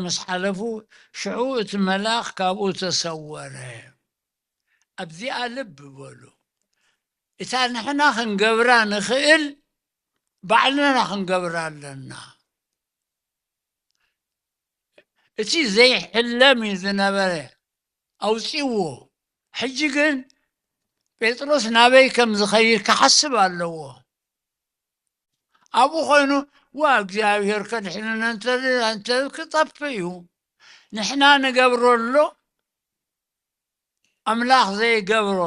ምስ ሓለፉ፣ ሽዑ እቲ መልኣኽ ካብኡ ተሰወረ። ኣብዚኣ ልብ በሉ። እታ ንሕና ክንገብራ ንኽእል ባዕልና ክንገብራ ኣለና። እቲ ዘይሕለም እዩ ዝነበረ፣ ኣውጺእዎ። ሕጂ ግን ጴጥሮስ ናበይ ከም ዝኸይድ ክሓስብ ኣለዎ። ኣብኡ ኮይኑ፣ ዋ እግዚኣብሔር ከድሕንና እንተ፣ እንተ ክጠፍእ እዩ። ንሕና ንገብሮ ኣሎ ኣምላኽ ዘይገብሮ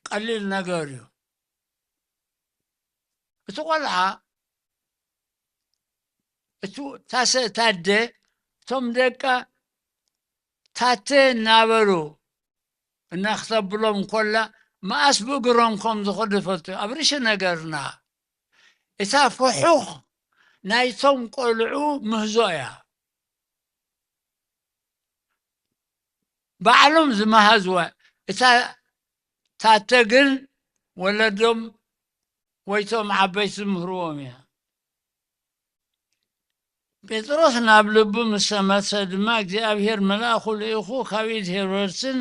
ቀሊል ነገር እዩ። እቲ ቆልዓ፣ እቱ ታሰ ታደ፣ እቶም ደቃ ታተ እናበሉ እናክተብሎም ኮላ፣ መኣስ ብእግሮም ከም ዝኸዱ ይፈልጡ። ኣብ ርእሲ ነገርና፣ እታ ፍሑኽ ናይቶም ቆልዑ ምህዞ እያ። ባዕሎም ዝመሃዝዋ፣ እታ ታተ ግን ወለዶም ወይቶም ዓበይቲ ዝምህርዎም እያ። ጴጥሮስ ናብ ልቡ ምስ ተመልሰ ድማ፣ እግዚኣብሔር መልኣኹ ልኢኹ ካብ ኢድ ሄሮድስን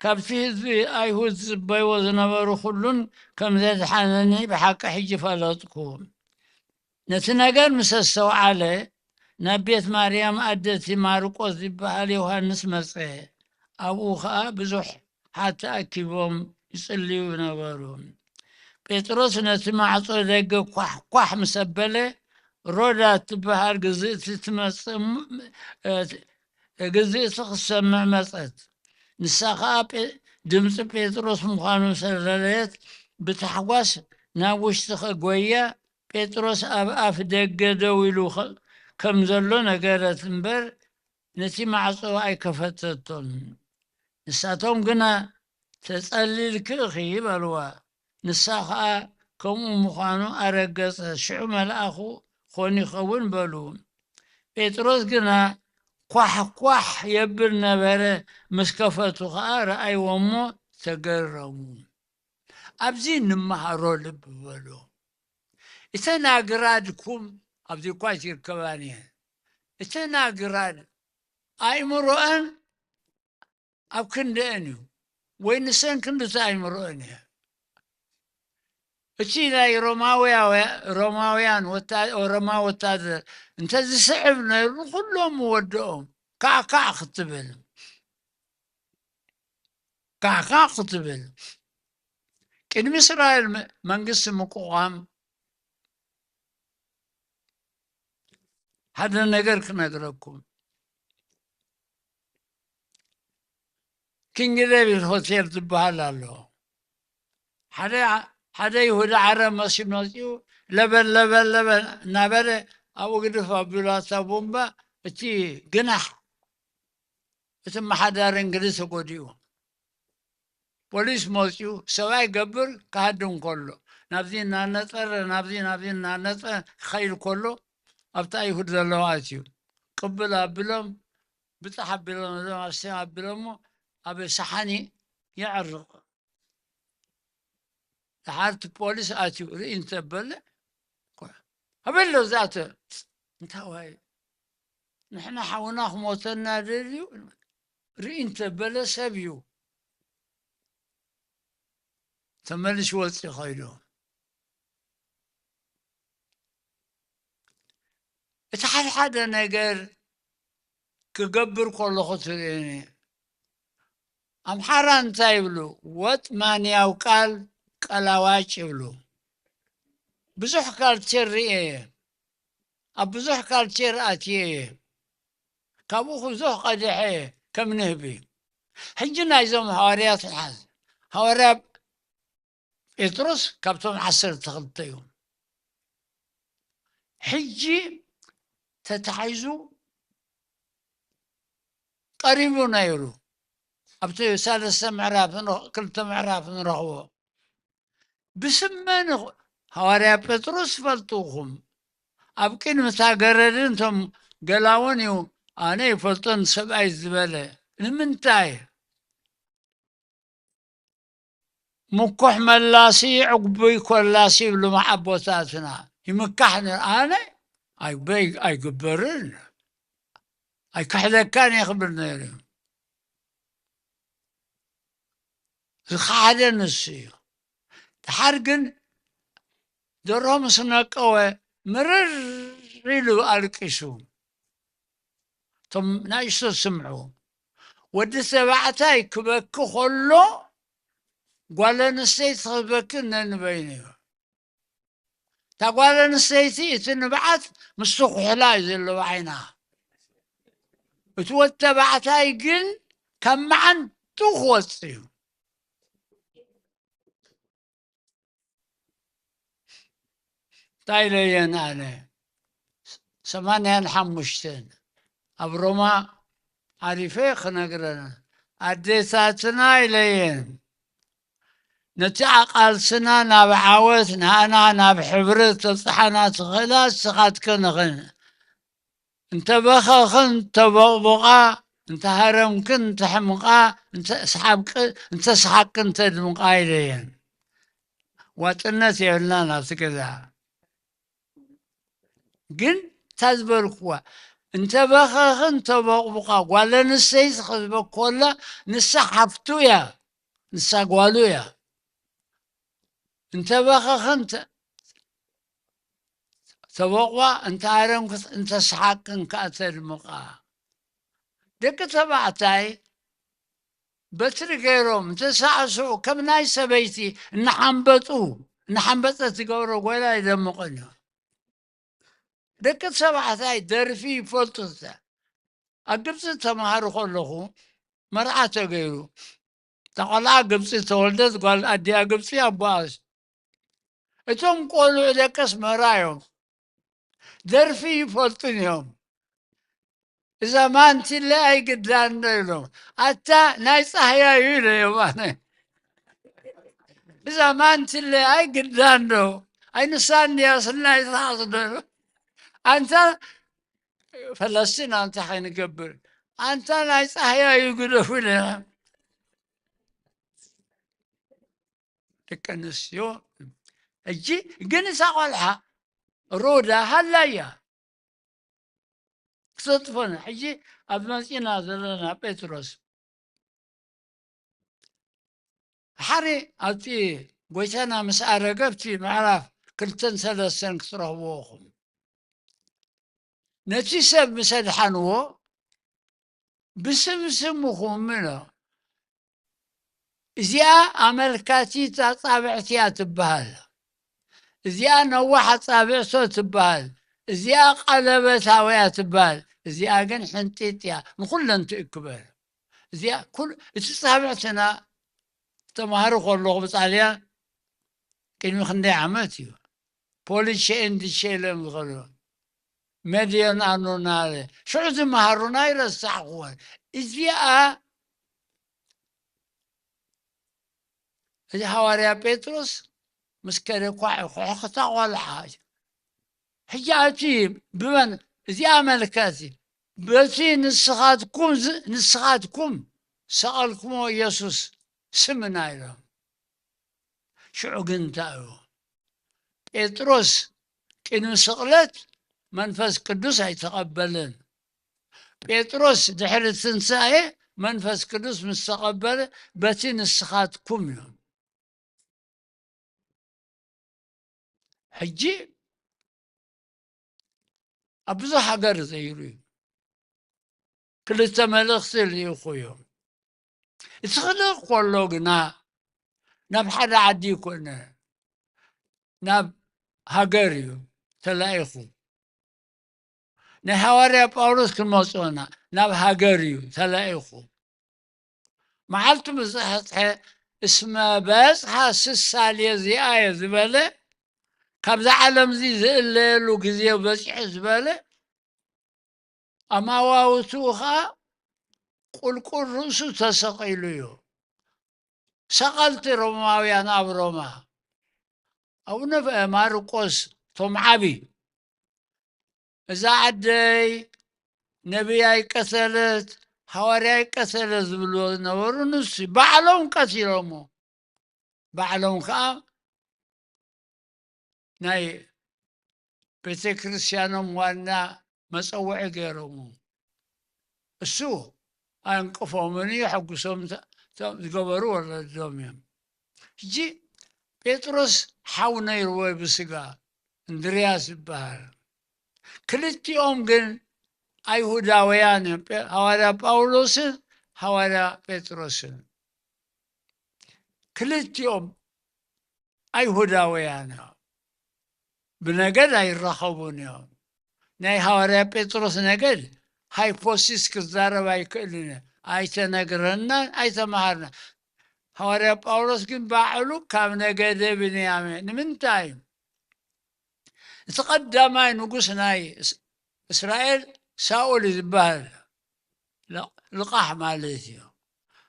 ካብቲ ህዝቢ ኣይሁድ ዝጽበይዎ ዝነበሩ ኩሉን ከም ዘድሓነኒ ብሓቂ ሕጂ ፈለጥኩ። ነቲ ነገር ምስ ኣስተውዓለ፣ ናብ ቤት ማርያም ኣደ እቲ ማርቆስ ዝበሃል ዮሃንስ መጸ። ኣብኡ ኸኣ ብዙሓት ተኣኪቦም ይጽልዩ ነበሩ። ጴጥሮስ ነቲ ማዕጾ ደገ ኳሕ ኳሕ ምስ ኣበለ፣ ሮዳ እትበሃል ግዝእቲ ትመጽእ እም-፣ እ፣ ግዝእቲ ክትሰምዕ መጸት። ንሳ ኸኣ ጴ-፣ ድምጺ ጴጥሮስ ምዃኑ ምስ ረኣየት፣ ብታሕጓስ ናብ ውሽጢ ኸጎያ፣ ጴጥሮስ ኣብ ኣፍ ደገ ደው ኢሉ ኸ-፣ ከም ዘሎ ነገረት እምበር፣ ነቲ ማዕጾ ኣይከፈተቶን። ንሳቶም ግና፣ "ተጸሊልኪ ኢኺ" በልዋ። ንሳ ኸኣ ከምኡ ምዃኑ ኣረገጸት። ሽዑ መልኣኹ ኾን ይኸውን በሉ። ጴጥሮስ ግና ኳሕ ኳሕ የብል ነበረ። ምስ ከፈቱ ኸኣ ረኣይዎ እሞ ተገረሙ። ኣብዚ እንመሃሮ ልቢ በሉ። እተን ኣግራድኩም ኣብዚ እኳ ኣይትርከባን እየን። እተን ኣግራድ ኣእምሮአን ኣብ ክንደአን እዩ፣ ወይ ንሰን ክንዲ ኣእምሮአን እየ። እቲ ናይ ሮማውያ-፣ ሮማውያን ወታ-፣ ሮማ ወታደር እንተ ዝስዕብ ነይሩ፣ ንኹሎም ምወድኦም ካዕካዕ ክትብል፣ ካዕካዕ ክትብል፣ ቅድሚ እስራኤል መ-፣ መንግስቲ ምቁቋም ሓደ ነገር ክነግረኩም። ኪንግ ዴቪድ ሆቴል ዝበሃል ኣሎ። ሓደ፣ ሓደ ይሁዳ ዓረብ መሲሉ መጺኡ፣ ለበል፣ ለበል፣ ለበል እናበለ ኣብኡ ግድፍ ኣቢሉ ኣታ ቦምባ፣ እቲ ግናሕ፣ እቲ ኣመሓዳሪ እንግሊዝ ተጎዲኡ። ፖሊስ መጺኡ፣ ሰብኣይ ገብር ክሃድም ከሎ፣ ናብዚ እናነጸረ፣ ናብዚ፣ ናብዚ እናነጸ ክኸይድ ከሎ፣ ኣብቲ ኣይሁድ ዘለዉ ኣትዩ። ቅብል ኣቢሎም፣ ብጻሕ ኣቢሎም፣ እዞም ኣስቴም ኣቢሎሞ፣ ኣብ ሰሓኒ የዕርቕ። ደሓር እቲ ፖሊስ ኣትዩ ርኢ እንተበለ፣ "ኣበይ ኣሎ እዚ ኣቶ?" "እንታዋይ፣ ንሕና ሓውና ክሞተና ደልዩ?" ርኢ እንተበለ ሰብ እዩ። ተመልሽ ወፂ ኸይዱ። እቲ ሓደ ሓደ ነገር ክገብር ከለኹ ትርእኒ። ኣምሓራ እንታይ ይብሉ? ወጥ ማንያው ቃል ቀላዋጭ ይብሉ። ብዙሕ ካልቸር ርእየ እየ። ኣብ ብዙሕ ካልቸር ኣትየ እየ። ካብኡ ብዙሕ ቀዲሐ እየ ከም ንህቢ። ሕጂ ናይዞም ሃዋርያት ንሓዝ። ሃዋርያ ጴጥሮስ ካብቶም ዓሰርተ ክልተ እዮም። ሕጂ ተታሒዙ ቀሪቡ ነይሩ። ኣብቲ ሳልስተ ምዕራፍ ንረ-፣ ክልተ ምዕራፍ ንረኽቦ። ብስመ ንኽ-፣ ሃዋርያ ጴጥሮስ ትፈልጥኹም። ኣብ ቅድሚ እታ ገረድን እቶም ገላውን እዩ፣ ኣነ ይፈልጦን ሰብኣይ ዝበለ። ንምንታይ? ምኩሕ መላሲ ዕጉቡይ ኮላሲ ይብሉ ኣቦታትና። ይምካሕ ነይሩ። ኣነ ኣይበይ-፣ ኣይግበርን። ኣይክሕደካን እየ ክብል ነይሩ እዩ። ዝኸሓደ ንሱ እዩ። ድሓር ግን ደርሆ ምስ ነቀወ ምርር ኢሉ ኣልቂሱ። እቶም ናእሽቶ ስምዑ። ወዲ ተባዕታይ ክበኪ ከሎ ጓል ኣንስተይቲ ክትበኪ ነንበይኑ እዩ። እታ ጓል ኣንስተይቲ እቲ ንብዓት ምስቲ ኩሕላ እዩ ዘለዎ ዓይና። እቲ ወዲ ተባዕታይ ግን ካብ መዓንጡ ክወፅእ እዩ። እንታይ ኢለየን ኣነ ሰማንያን ሓሙሽተን ኣብ ሮማ ዓሪፈ ክነግረን ኣዴታትና ኢለየን ነቲ ቃልስና ናብ ዓወት ንኣና ናብ ሕብረት ተብፅሓና ትኽእላ ንስኻትክን ኢኽን። እንተበኸኽን እንተቦቕቦቓ እንተሃረምክን እንተሕምቓ እንተስሓብክ እንተስሓቅክን እንተድምቓ ኢለየን። ዋጥነት የብልናን ኣብቲ ገዛ። ግን እታ ዝበልክዋ እንተበኸኽን እንተቦቕቦቓ ጓል ኣንስተይቲ ክትበኪ ከላ ንሳ ሓፍቱ እያ፣ ንሳ ጓሉ እያ። እንተበኸኽን እንተ- ተቦቕባ እንተሃረምክን እንተስሓቅክን ከኣ ተድምቓ። ደቂ ተባዕታይ በትሪ ገይሮም እንተሳዕስዑ ከም ናይ ሰበይቲ እናሓንበጡ እናሓንበጠት ትገብሮ ጓይላ ኣይደምቕን እዩ። ደቂ ተባዕታይ ደርፊ ይፈልጡ። እተ ኣብ ግብፂ ተምሃሩ ከለኹ መርዓ ተገይሩ። እታ ቆልዓ ግብፂ ተወልደት፣ ጓል ኣዲኣ ግብፂ፣ ኣቦኣስ። እቶም ቆልዑ ደቂ ኣስመራ እዮም። ደርፊ ይፈልጡን እዮም። እዛ ማንቲለ ኣይግዳን ዶ ኢሎም። ኣታ ናይ ፃህያ እዩ ኢለዮም ኣነ። እዛ ማንቲለ ኣይግዳን ዶ? ኣይ ንሳ እንድያ ስናይ ትሓዝ ዶ ኢሎም። ኣንታ ፈለስቲ ኢና እንታይ ከይንገብር? ኣንታ ናይ ፃህያ እዩ ግደፉ ኢለና። ደቂ ኣንስትዮ ሕጂ ግን እዛ ቆልዓ ሮዳ ሃላያ ክተጥፎን ሕጂ ኣብ መፂና ዘለና ጴጥሮስ ሓሪ ኣብቲ ጎይታና ምስ ኣረገ ኣብቲ ምዕራፍ ክልተን ሰለስተን ክትረኽብዎ ኹም ነቲ ሰብ ምስ ኣድሓንዎ ብስም ስምኹም ኢሎ። እዚኣ ኣመልካቲት ኣጻብዕቲ እያ ትበሃል። እዚኣ ነዋሕ ኣጻብዕቶ ትበሃል። እዚኣ ቀለበታውያ ትበሃል። እዚኣ ግን ሕንጢጥ እያ። ንኹለን ትእክበል። እዚኣ ኩል እቲ ጻብዕትና ተማሃሩ ከለኹ ብጣልያን ቅድሚ ክንደይ ዓመት እዩ ፖሊስ ሸኤን ድሸለም ዝኸዶ መድዮን ኣኖናለ ሽዑ ዝመሃሩና ይረሳዕኽወን። እዚኣ እዚ ሃዋርያ ጴጥሮስ ምስ ከደ ኳዕ ኩሕኽታ ቆልዓ ሕጂ ኣብቲ ብመን እዚኣ መልከት በቲ ንስኻትኩም ዝ- ንስኻትኩም ሰቐልኩሞ ኢየሱስ ስምና ኢሎም። ሽዑ ግን እንታይ እዩ? ጴጥሮስ ቅድሚ ስቕለት መንፈስ ቅዱስ ኣይተቐበለን። ጴጥሮስ ድሕሪ ትንሳኤ መንፈስ ቅዱስ ምስ ተቐበለ በቲ ንስኻትኩም እዮም። ሕጂ ኣብ ብዙሕ ሃገር ዘይሩ እዩ። ክልተ መልእኽቲ ልኢኹ እዮም። እቲ ክልእ ከሎ ግና ናብ ሓደ ዓዲ ይኮነ ናብ ሃገር እዩ ተላኢኹ። ናይ ሃዋርያ ጳውሎስ ክንመፅኦና ናብ ሃገር እዩ ተላኢኹ። መዓልቱ ብዝሐፅሐ እስመ በፅሐ ስሳ ሌዚኣየ ዝበለ ካብዛ ዓለምዚ ዝእለየሉ ግዜ በፂሑ ዝበለ ኣማዋውትኡ ኸዓ ቁልቁል ርእሱ ተሰቒሉ እዩ። ሰቐልቲ ሮማውያን ኣብ ሮማ ኣቡነ ማርቆስ ቶም ዓቢ እዛ ዓደይ ነቢይ ኣይቀተለት ሃዋርያ ኣይቀተለት ዝብልዎ ዝነበሩ ንሱ ባዕሎም ቀቲሎሞ። ባዕሎም ከዓ ናይ ቤተ ክርስቲያኖም ዋና መፀውዒ ገይሮሞ። እሱ ኣየንቅፎምን እዩ፣ የሐጉሶም። እቶም ዝገበሩ ወለዶም እዮም። ሕጂ ጴጥሮስ ሓው ነይርዎ ብስጋ፣ እንድርያስ ይበሃል። ክልቲኦም ግን ኣይሁዳውያን እዮም። ጴ-፣ ሃዋርያ ጳውሎስን ሃዋርያ ጴጥሮስን። ክልቲኦም ኣይሁዳውያን እዮም። ብነገድ ኣይራኸቡን እዮም። ናይ ሃዋርያ ጴጥሮስ ነገድ ሃይፖሲስ ክዛረብ ኣይክእልን እዩ። ኣይተነግረናን ኣይተማሃርና። ሃዋርያ ጳውሎስ ግን ባዕሉ ካብ ነገደ ብንያሜን። ንምንታይ? እቲ ቀዳማይ ንጉስ ናይ እስ-፣ እስራኤል ሳኦል እዩ ዝበሃል። ል-፣ ልቓሕ ማለት እዩ።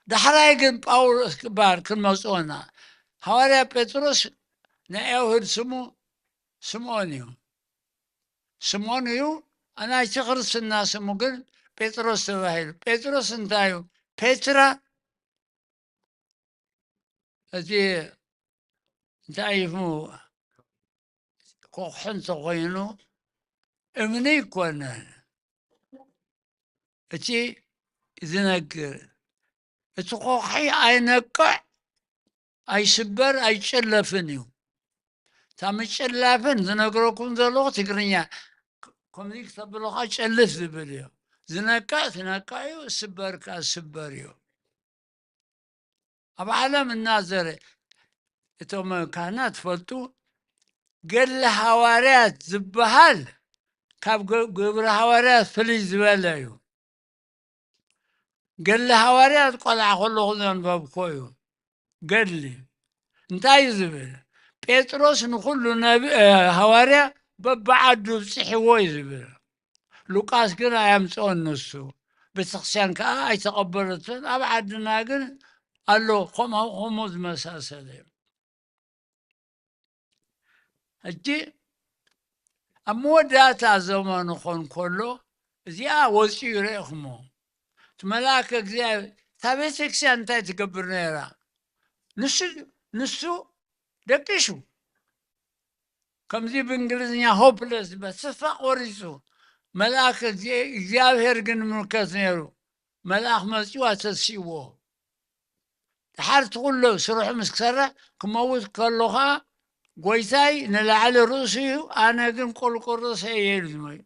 ዳሕራይ ግን ጳውሎስ ክበሃል ክንመጽኦና። ሃዋርያ ጴጥሮስ ናይ ኣይሁድ ስሙ ስምዖን እዩ። ስምዖን እዩ። ናይቲ ክርስትና ስሙ ግን ጴጥሮስ ተባሂሉ። ጴጥሮስ እንታይ እዩ? ፔትራ፣ እቲ እንታይ እዩ ስሙ? ኮኽሒ እንተኾይኑ እምኒ ይኮነን። እቲ ዝነግር፣ እቲ ኮኽሒ ኣይነቅዕ፣ ኣይስበር፣ ኣይጨለፍን እዩ። እታ ምጭላፍን ዝነግረኩም ዘለኹ ትግርኛ፣ ከምዚ ክተብሎ ከኣ ጨልፍ ዝብል እዩ። ዝነቅዕ ትነቅዕ እዩ፣ ዝስበር ከኣ ዝስበር እዩ። ኣብ ዓለም እናዘረ፣ እቶም ካህናት ትፈልጡ፣ ገድሊ ሃዋርያት ዝበሃል ካብ ገ-፣ ግብሪ ሃዋርያት ፍልይ ዝበለ እዩ። ገድሊ ሃዋርያት ቆልዓ ከለኹ ዘንበብኮ እዩ። ገድሊ እንታይ እዩ ዝብል? ጴጥሮስ ንኹሉ ነቢ-፣ እ፣ ሃዋርያ በብዓዱ ብጽሕዎ እዩ ዝብል። ሉቃስ ግን ኣየምጽኦን ንሱ። ቤተክርስትያን ከኣ ኣይተቐበለቶን። ኣብ ዓድና ግን ኣሎ ከምኡ፣ ከምኡ ዝመሳሰለ። ሕጂ ኣብ መወዳእታ ዘመኑ ኾን ከሎ እዚኣ ወፂኡ ይረእኹሞ። እቲ መልኣከ እግዚኣብሔር፣ እታ ቤተክርስትያን እንታይ ትገብር ነይራ? ንሱ፣ ንሱ ደቂሱ። ከምዚ ብእንግሊዝኛ ሆፕለስ፣ ተስፋ ቆሪጹ። መልኣክ እዚ እግዚኣብሔር ግን ይምልከት ነይሩ። መልኣኽ መጺኡ ኣተሲእዎ። ድሓር እቲ ኩሉ ስርሑ ምስ ክሰርሕ ክመውት ከሎ ኸኣ፣ "ጐይታይ ንላዕሊ ርእሱ እዩ፣ ኣነ ግን ቆርቆሮ ሰየ" ኢሉ ዝመ-፣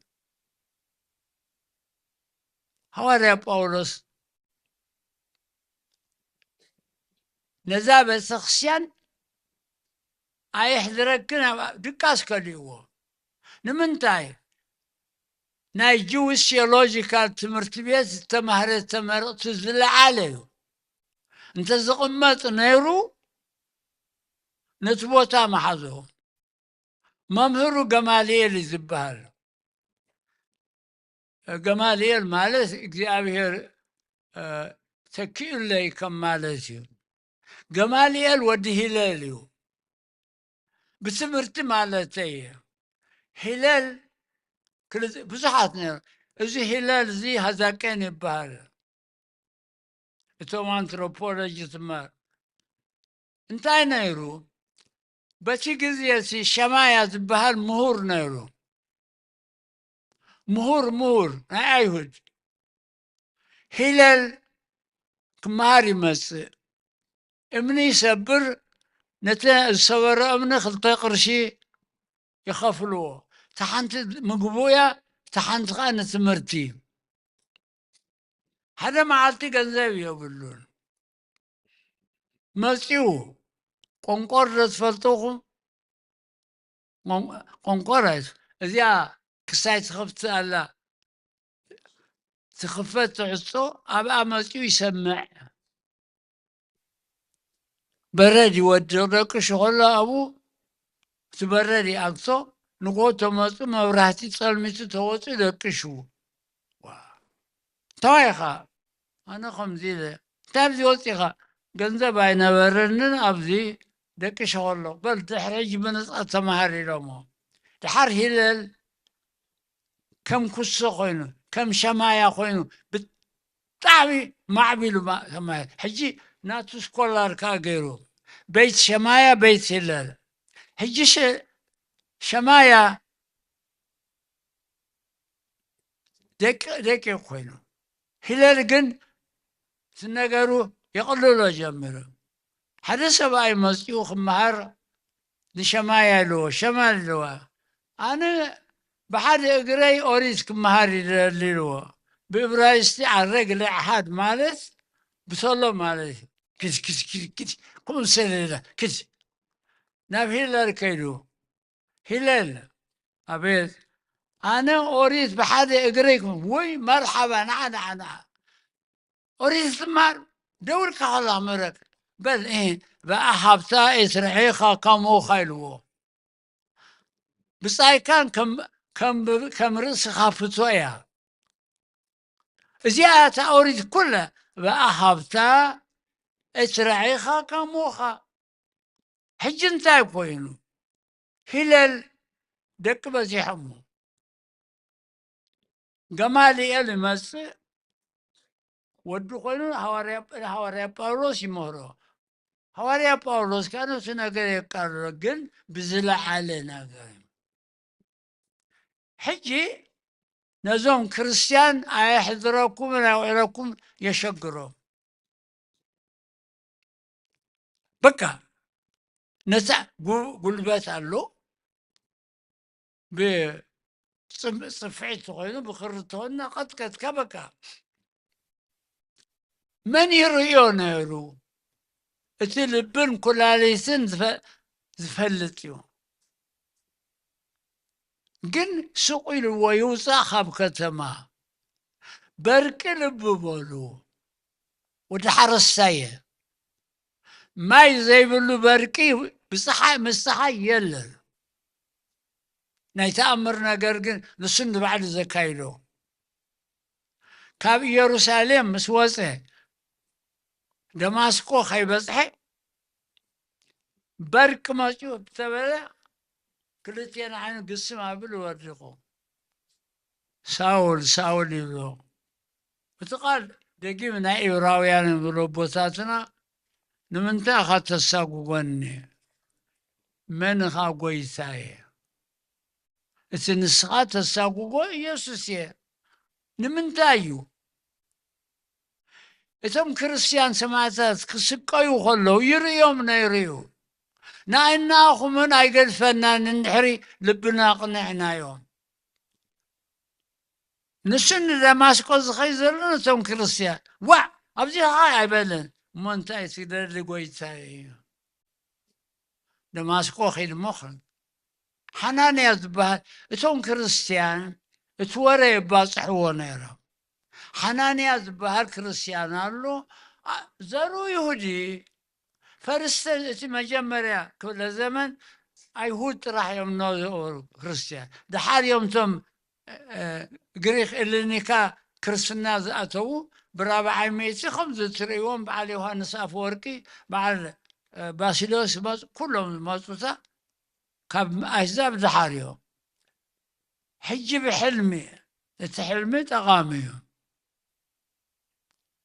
ሃዋርያ ጳውሎስ ነዛ ቤተክርስትያን ኣየሕድረክን ኣብ ድቃስ ከሊእዎ። ንምንታይ? ናይ ጅዊስ ቴዎሎጂካል ትምህርቲ ቤት ዝተማህረ ተመረቕቲ ዝለዓለ እዩ። እንተ ዝቕመጥ ነይሩ ነቲ ቦታ መሓዞ። መምህሩ ገማልኤል እዩ ዝበሃል። ገማልኤል ማለት እግዚኣብሔር፣ እ፣ ተኪኡለይ ከም ማለት እዩ። ገማልኤል ወዲ ሂለል እዩ። ብትምህርቲ ማለተይ እየ። ሂለል ክል-፣ ብዙሓት ነይሩ። እዚ ሂለል እዚ ሃዛቄን ይበሃል። እቶም ኣንትሮፖሎጂ ትማር እንታይ ነይሩ? በቲ ግዜ እቲ ሸማያ ዝበሃል ምሁር ነይሩ። ምሁር፣ ምሁር ናይ ኣይሁድ። ሂለል ክመሃር ይመጽእ። እምኒ ይሰብር፣ ነቲ ዝሰበረ እምኒ ክልተ ቅርሺ ይኸፍልዎ። እታ ሓንቲ ምግቡ እያ፣ እታ ሓንቲ ኸኣ ንትምህርቲ። ሓደ መዓልቲ ገንዘብ የብሉን። መጺኡ፣ ቆንቆር ዶ ትፈልጡ ኢኹም? ቆን-፣ ቆንቆር ኣይት-፣ እዚኣ ክሳይ ትኸፍት ኣላ። ትኽፈት ትዕጾ፣ ኣብኣ መጺኡ ይሰምዕ። በረድ ይወድቕ፣ ደቂሱ ከሎ ኣብኡ እቲ በረድ ይኣግቶ። ንግሆ ተመጹ፣ መብራህቲ ጸልሚቱ ተወጹ፣ ደቂሱ። ዋ፣ እንታይ ኢኻ? ኣነ ከምዚ ኢለ። እንታይ ኣብዚ ወጺኻ? ገንዘብ ኣይነበረንን፣ ኣብዚ ደቂሱ ከሎ። በል ድሕሪ ሕጂ ብነጻ ተመሃር ኢሎሞ። ድሓር ሂለል ከም ኩሶ ኮይኑ፣ ከም ሸማያ ኮይኑ፣ ብጣዕሚ ማዕቢሉ ማ-፣ ሸማያ። ሕጂ ናቱ ስኮላር ከኣ ገይሩ። ቤት ሸማያ፣ ቤት ሂለል። ሕጂ ሸ-፣ ሸማያ ደቂ-፣ ደቂቕ ኮይኑ። ሂለል ግን እቲ ነገሩ የቕልሎ ጀሚሩ። ሓደ ሰብኣይ መጺኡ ክመሃር ንሸማያ ኢልዎ፣ ሸማል ኢልዋ፣ ኣነ ብሓደ እግረይ ኦሪት ክመሃር ይደሊ ኢልዎ። ብእብራይስጢ ኣረግ ለዕሓድ ማለት ብሰሎ ማለት እዩ። ክድ ክድ ክድ ክድ ከምኡ ሰለለ ክድ ናብ ሂለል ከይዱ። ሂለል ኣቤት ኣነ ኦሪት ብሓደ እግረይ ክም-፣ ወይ መርሓባ ንዓ ንዓ ንዓ ኦሪት ትማር ደውልካ ከላ ምረቅ በል እ፣ ብኣ ሃብታ ኤትርዒኻ ከሙኻ ኢልዎ። ብጻይካን ከም፣ ከም፣ ከም ርእስኻ ፍቶ እያ። እዚኣ እታ ኦሪት ኩላ ብኣ ሃብታ ኤትርዒኻ ከሙኻ። ሕጂ እንታይ ኮይኑ? ሂለል ደቂ በዚሖሞ። ገማልኤል ይመጽእ፣ ወዲ ኮይኑ ሃዋርያ፣ ሃዋርያ ጳውሎስ ይምህሮ። ሃዋርያ ጳውሎስ ከኣ ነቲ ነገር የቃልሎ፣ ግን ብዝለዓለ ነገር እዩ። ሕጂ ነዞም ክርስትያን ኣየሕድረኩምን ኣየውዕለኩም የሸግሮም። በቃ ነታ ጉ-፣ ጉልበት ኣሎ። ብጽም-፣ ጽፍዒት ተኾይኑ፣ ብኽሪ ተኾይኑ፣ ቀጥቀጥካ በቃ። መን ይርእዮ ነይሩ? እቲ ልብን ኩላሊትን ዝፈ-፣ ዝፈልጥ እዩ። ግን ስቕ ኢልዎ ይውጻእ ካብ ከተማ። በርቂ ልቢ በሉ። ወዲ ሓረስታይ እየ። ማይ ዘይብሉ በርቂ ብፀሓይ፣ ምስ ፀሓይ የለን። ናይ ተኣምር ነገር ግን ንሱ ንባዕሉ ዘካይዶ። ካብ ኢየሩሳሌም ምስ ወፀ፣ ደማስቆ ከይበፅሐ፣ በርቂ መፂኡ ተበለ፣ ክልቴን ዓይኑ ግስም ኣብል ወዲቑ። ሳውል፣ ሳውል ይብሎ። እቲ ቃል ደጊም ናይ ኢብራውያን ይብሎ ኣቦታትና፣ ንምንታይ ኢኻ ተሳጉጎኒ? መን ኢኻ ጎይታየ? እቲ ንስኻ ተሳጉጎ ኢየሱስ እየ። ንምንታይ እዩ? እቶም ክርስትያን ሰማዕታት ክስቀዩ ከለዉ ይርእዮም ነይሩ እዩ። ንኣይናኹምን ኣይገድፈናን እንድሕሪ ልብና ኣቕኒዕናዮም። ንሱ ንደማስቆ ዝኸይድ ዘሎ ነቶም ክርስትያን፣ "ዋዕ፣ ኣብዚ ኸዓ" ኣይበለን። "እሞ እንታይ ትደሊ ጎይታይ?" እዩ። ደማስቆ ኸይዱ እሞ ኸ-፣ ሓናንያ ዝበሃል፣ እቶም ክርስትያን እቲ ወረ የባጽሕዎ ነይሮም። ሓናንያ ዝበሃል ክርስትያን ኣሎ፣ ኣ-፣ ዘሩ ይሁዲ፣ ፈርስተ፣ እቲ መጀመርያ ክፍለ ዘመን ኣይሁድ ጥራሕ እዮም ዝነበሩ ክርስትያን። ደሓር እዮም እቶም፣ እ፣ ግሪኽ ኤሌኒካ ክርስትና ዝኣተዉ ብራብዓይ ሚእቲ፣ ከምዚ እትርእይዎም በዓል ዮሃንስ ኣፈወርቂ፣ በዓል፣ እ፣ ባሲሎስ ዝመጹ፣ ኩሎም ዝመጹታ ካብ ኣህዛብ ደሓር እዮም። ሕጂ ብሕልሚ፣ እቲ ሕልሚ ጠቓሚ እዩ።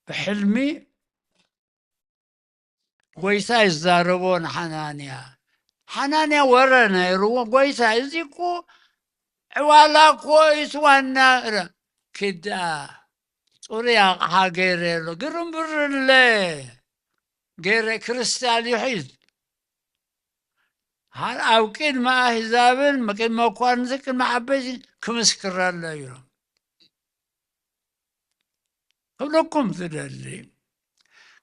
ብሕልሚ ጎይታ ይዛረቦ ንሓናንያ። ሓናንያ ወረ ነይርዎ፣ "ጎይታ፣ እዚ እኮ ዕዋላ እኮ እዩ እቲ ዋና ረ-" "ኪዳ፣ ጽሩይ ኣቕሓ ገይረ ኣሎ፣ ግርምብርለ ገይረ፣ ክርስትያን እዩ ሒዝ። ሃር ኣብ ቅድሚ ኣህዛብን ቅድሚ መኳንንትን ቅድሚ ዓበይቲ ክምስክረለ" እዩ። ክብለኩም ዝደሊ፣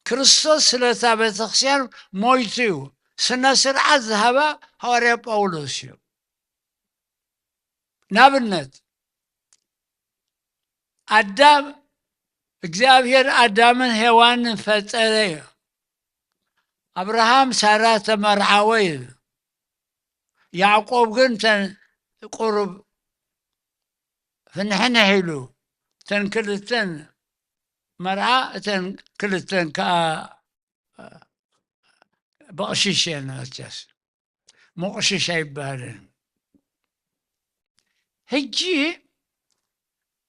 ክርስቶስ ስለታ ቤተክርስትያን ሞይቱ እዩ። ስነ ስርዓት ዝሃባ ሃዋርያ ጳውሎስ እዩ። ንኣብነት፣ ኣዳም፣ እግዚኣብሔር ኣዳምን ሄዋንን ፈጠረ እዩ። ኣብርሃም ሳራ ተመርዓወ እዩ። ያዕቆብ ግን ተን-፣ ቁሩብ ፍንሕንሕ ኢሉ፣ እተን ክልተን መርዓ፣ እተን ክልተን ከኣ በቕሽሽ እየን መቸስ። መቑሽሽ ኣይበሃልን። ሕጂ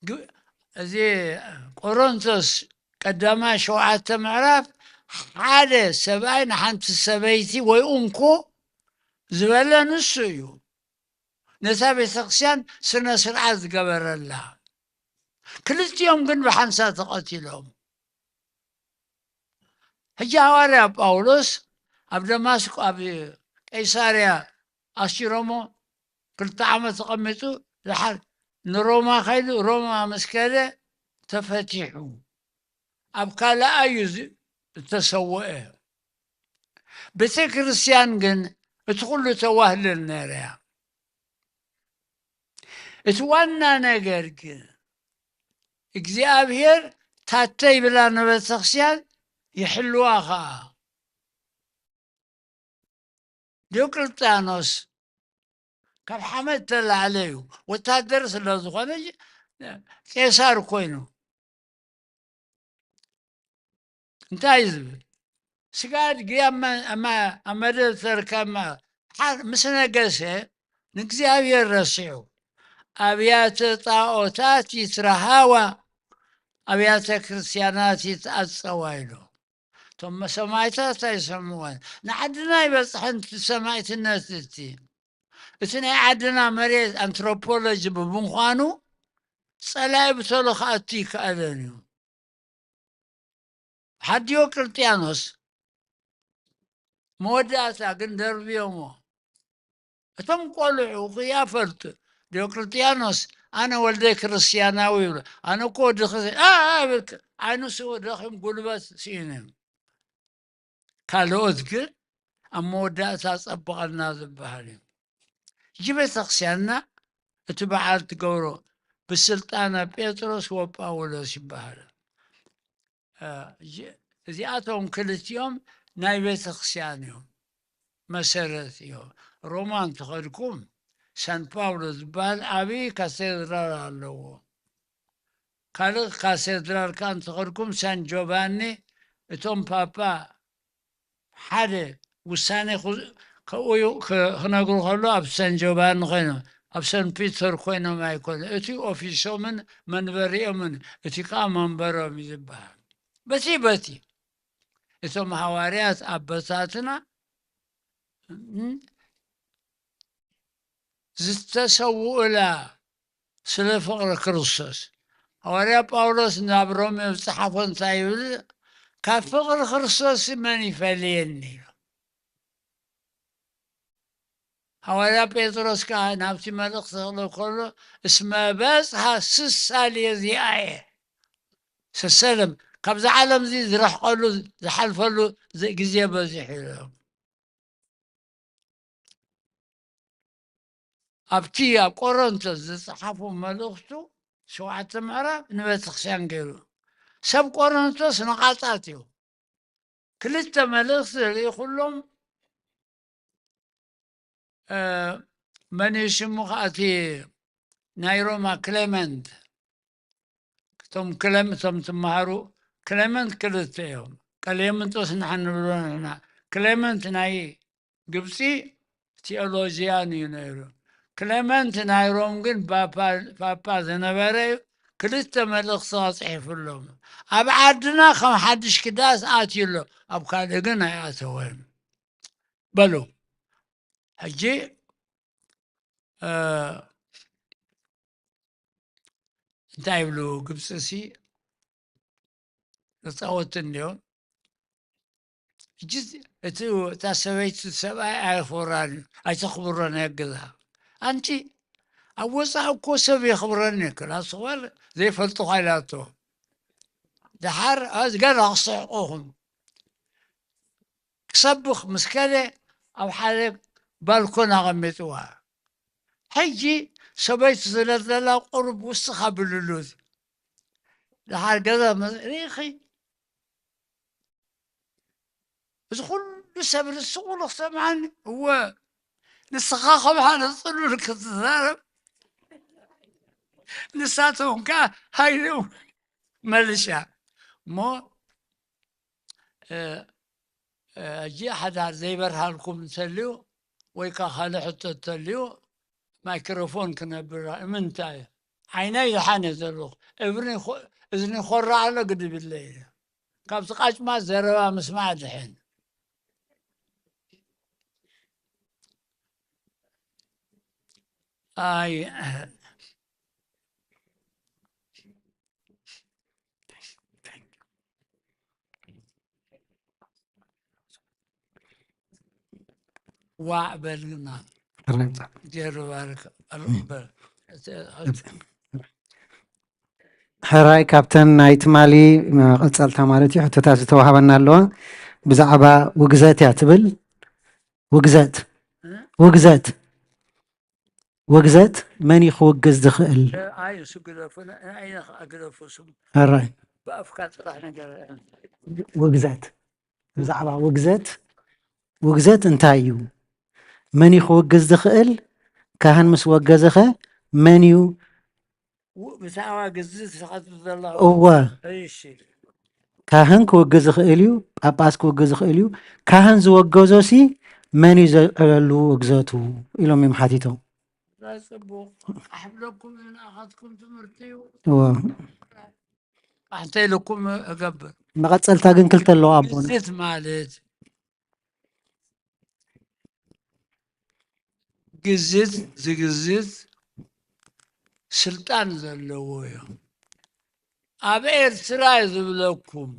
ግ-፣ እዚ ቆሮንቶስ ቀዳማይ ሸውዓተ ምዕራፍ፣ ሓደ ሰብኣይ ንሓንቲ ሰበይቲ ወይ እንኮ ዝበለ ንሱ እዩ። ነታ ቤተክርስትያን ስነ ስርዓት ዝገበረላ። ክልቲኦም ግን ብሓንሳብ ተቐቲሎም። ሕጂ ሃዋርያ ጳውሎስ ኣብ ደማስቆ፣ ኣብ ቀይሳርያ ኣሲሮሞ ክልተ ዓመት ተቐሚጡ፣ ድሓር ንሮማ ከይዱ፣ ሮማ ምስ ከደ ተፈቲሑ። ኣብ ካልኣ እዩ ዝ-፣ ዝተሰወአ። ቤተ ክርስቲያን ግን እቲ ኩሉ ተዋህልል ነይራ እያ። እቲ ዋና ነገር ግን እግዚኣብሔር ታተይ ብላ ንቤተክርስትያን ይሕልዋ ኸዓ። ዲዮቅልጥያኖስ ካብ ሓመድ ተላዕለ እዩ፣ ወታደር ስለ ዝኾነ ቄሳር ኮይኑ። እንታይ እዩ ዝብል? ስጋ ኣድጊ ኣብ መ-፣ ኣብ መ-፣ ኣብ መደብ ተርከማ ሓ-፣ ምስ ነገሰ ንእግዚኣብሔር ረሲዑ፣ ኣብያተ ጣዖታት ይትረሃዋ፣ ኣብያተ ክርስቲያናት ይትኣጸዋ ኢሉ። እቶም ሰማዕታት ኣይሰምዕዎን። ንዓድና ኣይበጽሐን እቲ ሰማዕትነት እቲ። እቲ ናይ ዓድና መሬት ኣንትሮፖሎጂ ብምዃኑ ጸላኢ ብቶሎ ክኣቱ ይከኣለን እዩ። ሓዲዮ ቅልጥያኖስ መወዳእታ ግን ደርብዮሞ። እቶም ቆልዑ ክያፈልጡ፣ ዲዮቅልጥያኖስ ኣነ ወልደይ ክርስትያናዊ ይብሉ። ኣነ እኮ ወዲ ክርስ-፣ ኣ፣ ኣ፣ ይብል። ዓይኑ ስኡ ደኺም ጉልበት ስኢኑ እዩ። ካልኦት ግን ኣብ መወዳእታ ጸብቐልና ዝበሃል እዩ። ሕጂ ቤተክርስትያንና እቲ በዓል ትገብሮ ብስልጣነ ጴጥሮስ ወጳውሎስ ይበሃል። እ፣ እዚኣቶም ክልቲኦም ናይ ቤተክርስትያን እዮም፣ መሰረት እዮም። ሮማ እንተኸድኩም ሳን ፓውሎ ዝበሃል ዓብዪ ካቴድራል ኣለዎ። ካልእ ካቴድራል ከኣ እንተኸድኩም ሳን ጆቫኒ፣ እቶም ፓፓ ሓደ ውሳኔ ክውዩ ክነግሩ ከሎ ኣብ ሰን ጆባኒ ኮይኖም፣ ኣብ ሰን ፒተር ኮይኖም ኣይኮነ። እቲ ኦፊሶምን መንበሪኦምን፣ እቲ ከዓ መንበሮም እዩ ዝበሃል። በቲ በቲ እቶም ሃዋርያት ኣቦታትና ዝተሰውኡላ ስለ ፍቕሪ ክርስቶስ። ሃዋርያ ጳውሎስ ናብ ሮሜ ዝጸሓፎ እንታይ ይብል? ካብ ፍቕሪ ክርስቶስ መን ይፈልየኒ ኢሉ። ሃዋርያ ጴጥሮስ ከኣ ናብቲ መልእኽቲ ክቕልብ ከሎ፣ እስመ በጽሐ ስሳ ሌዚኣየ። ሰሰለም ካብዛ ዓለም እዚ ዝረሕቀሉ ዝሓልፈሉ ዝ-፣ ግዜ በዚሑ ኢሎም። ኣብቲ ኣብ ቆሮንቶስ ዝጸሓፎ መልእኽቱ ሸውዓተ ምዕራፍ ንቤተክርስትያን ገይሩ። ሰብ ቆሮንቶስ ነቓጻት እዩ። ክልተ መልእኽቲ ርኢኹሎም፣ እ፣ መን እዩ ሽሙ? ከኣ እቲ ናይ ሮማ ክሌመንት። እቶም ክለም-፣ እቶም ትመሃሩ ክሌመንት ክልተ እዮም። ቀሌምንጦስ ንሕና ንብሎ ንሕና። ክሌመንት ናይ ግብፂ ቲኦሎጂያን እዩ ነይሩ። ክሌመንት ናይ ሮም ግን ፓፓ፣ ፓፓ ዝነበረ እዩ። ክልተ መልእኽቲ ጽሒፉሎም። ኣብ ዓድና ከም ሓድሽ ክዳስ ኣትዩ ኣሎ፣ ኣብ ካልእ ግን ኣይኣተወን። በሉ፣ ሕጂ፣ እ፣ እንታይ ይብሉ ግብፅሲ? ተፃወቲ እንዲዮም። ሕጂ እቲ፣ እታ ሰበይቲ ሰብኣይ ኣየኽብራን እዩ፣ ኣይተኽብሮን እያ ገዛ። ኣንቲ ኣብ ወፃኢ እኮ ሰብ የኽብረኒ ክላስ ጓል ዘይፈልጡ ኢላቶ። ደሓር፣ እ፣ ገና ክስሕቁኹም። ክሰብኽ ምስ ከደ ኣብ ሓደ ባልኮን ኣቐሚጥዋ። ሕጂ ሰበይቱ ስለ ዘላ ቁሩብ ውስኽ ኣብልሉት። ደሓር ገዛ መ-፣ ርኢኺ? እዚ ኩሉ ሰብ ርሱቑ ንኽሰምዓኒ? እወ፣ ንስኻ ከም ሓደ ጽሉል ክትዛረብ፣ ንሳቶም ከኣ ሃይሎም መልሻ። እሞ፣ እ፣ እ፣ ሕጂ ሓዳር ዘይበርሃልኩም እንተልዩ፣ ወይ ከኣ ካልእ ሕቶ እንተልዩ፣ ማይክሮፎን ክነብር፣ ምንታይ? ዓይነይ ደሓን እየ ዘለኹ። እብኒ ኮ-፣ እዝኒ ኮራ ኣሎ ግድብ ኢለ እየ። ካብቲ ቃጭማ ዘረባ ምስማዕ ድሕን። ኣይ፣ ዋዕ በልና። ጀርባርክ። ሕራይ ካብተን ናይ ትማሊ መቐጸልታ ማለት እዩ ሕቶታት ዝተዋህበና ኣለዋ። ብዛዕባ ውግዘት እያ ትብል። ውግዘት ውግዘት ውግዘት መን እዩ ክውግዝ ዝኽእል? ኣይ እሱ ግደፉ። ኣይ ግደፉ። እሱ ሕራይ ብኣፍካ ጥራሕ ነገር። ውግዘት ብዛዕባ ውግዘት ውግዘት እንታይ እዩ? መን እዩ ክውግዝ ዝኽእል? ካህን ምስ ወገዘኸ መን እዩ? ብዛዕባ ግዝት ዝኸትብ ዘለኹ። እወ እሺ። ካህን ክውግዝ ይኽእል እዩ። ጳጳስ ክውግዝ ይኽእል እዩ። ካህን ዝወገዞ ሲ መን እዩ ዘልዕለሉ ውግዘቱ? ኢሎም እዮም ሓቲቶም። ጽቡቕ ኣሕብለኩም እዩ ንኣኻትኩም ትምህርቲ እዩ። እወ ኣንተ ኢልኩም እገብር። መቐጸልታ ግን ክልተ ኣለዋ ኣቦና። ግዝት ማለት ግዝት ዝግዝት ስልጣን ዘለዎ እዩ። ኣብ ኤርትራ እዩ ዝብለኩም።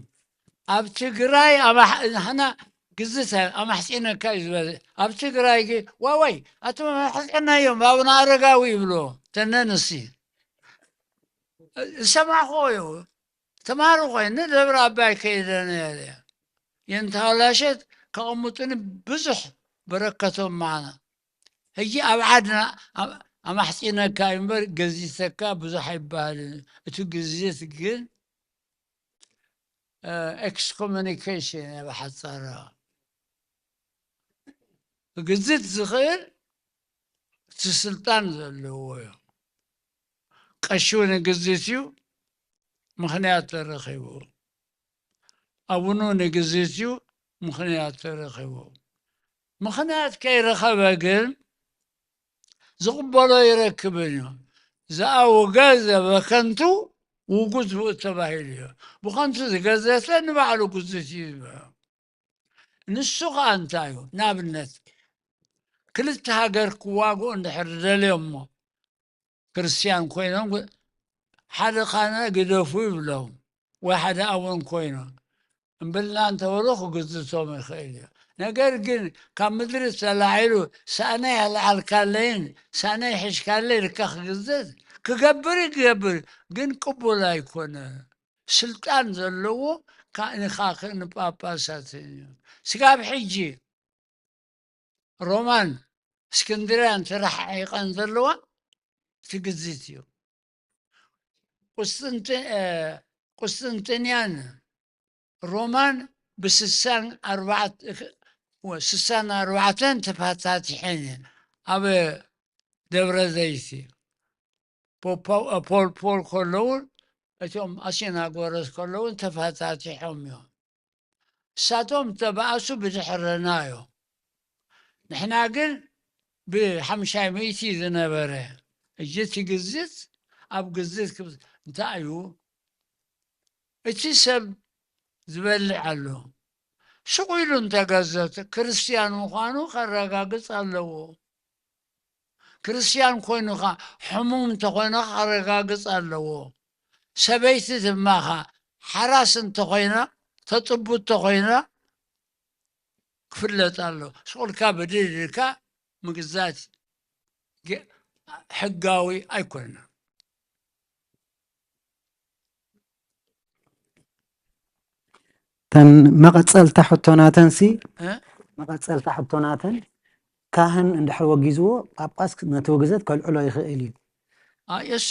ኣብ ትግራይ ኣማሕ- ንሕና ግዝት ኣማሕፂነካ እዩ ዝበለ። ኣብ ትግራይ ግን ዋዋይ ኣቶም ኣማሕፀናዮም ኣቡነ ኣረጋዊ ይብሎ ተነንሲ ዝሰማዕክዎ እዩ። ተማሃሮ ኮይነ ደብረ ኣባይ ከይደ ነይረ። የንተሃላሸት ከቐምጡኒ ብዙሕ በረከቶም ማዕና። ሕጂ ኣብ ዓድና ኣም- ኣማሕፂነካ እዩ እምበር ገዚተካ ብዙሕ ኣይበሃልን። እቲ ግዝት ግን ኤክስኮሙኒኬሽን እያ ብሓፃራ። ክግዝት ዝኽእል እቲ ስልጣን ዘለዎ እዩ። ቀሺ ንግዝት እዩ፣ ምኽንያት ተረኺቡ። ኣቡኑ ንግዝት እዩ፣ ምኽንያት ተረኺቡ። ምኽንያት ከይረኸበ ግን ዝቕበሎ ይረክብን እዩ። ዘኣውገዘ በከንቱ ውጉዝ ውእቱ ተባሂሉ እዩ። ብኸንቱ ዝገዘተ ንባዕሉ ግዙት እዩ ዝበሃል። ንሱ ኸዓ እንታይ እዩ? ንኣብነት ክልተ ሃገር ክዋግኡ እንድሕር ደልዮሞ ክርስትያን ኮይኖም ሓደ ኻና ግደፉ ይብሎም ወይ ሓደ ኣቡን ኮይኖም እምብልና እንተበሉ ክግዝቶም ይኽእል እዩ። ነገር ግን ካብ ምድሪ ተላዒሉ ሳእነይ ኣልዓልካለይን ሳእነይ ሕሽካለይ ኢልካ ክግዘዝ ክገብር እዩ ክገብር ግን ቅቡል ኣይኮነ። ስልጣን ዘለዎ ንኻክን ጳጳሳትን እዩ። ስጋብ ሕጂ ሮማን እስክንድርያን ተረሓሒቐን ዘለዋ ትግዝት እዩ። ቁስጥንጥንያን ሮማን ብስሳን ኣርባዕተን ተፋታቲሐን እየን ኣብ ደብረ ዘይቲ ፖል ፖል ከለውን እቶም ኣሲናጎረስ ከለውን ተፋታቲሖም እዮም። እሳቶም ተባእሱ ብድሕረና እዮም። ንሕና ግን ብሓምሻይ ሚእቲ ዝነበረ እጅ ትግዝት ኣብ ግዝት እንታይ እዩ እቲ ሰብ ዝበልዕ ኣሎ። ሽቑ ኢሉ እንተገዘት ክርስትያን ምዃኑ ከረጋግጽ ኣለዎ። ክርስትያን ኮይኑኻ ሕሙም እንተኾይነ ከረጋግጽ ኣለዎ። ሰበይቲ ድማ ሓራስ እንተኾይና ተጥቡ እንተኾይና ክፍለጥ ኣሎ። ሽቑልካ ብድድ ኢልካ ምግዛት ሕጋዊ ኣይኮነን። ተን መቐፀልታ ሕቶናተን ሲ መቐፀልታ ሕቶናተን ካህን እንድሕር ወጊዝዎ ጳጳስ ነቲ ውግዘት ከልዕሎ ይኽእል እዩ። የሱ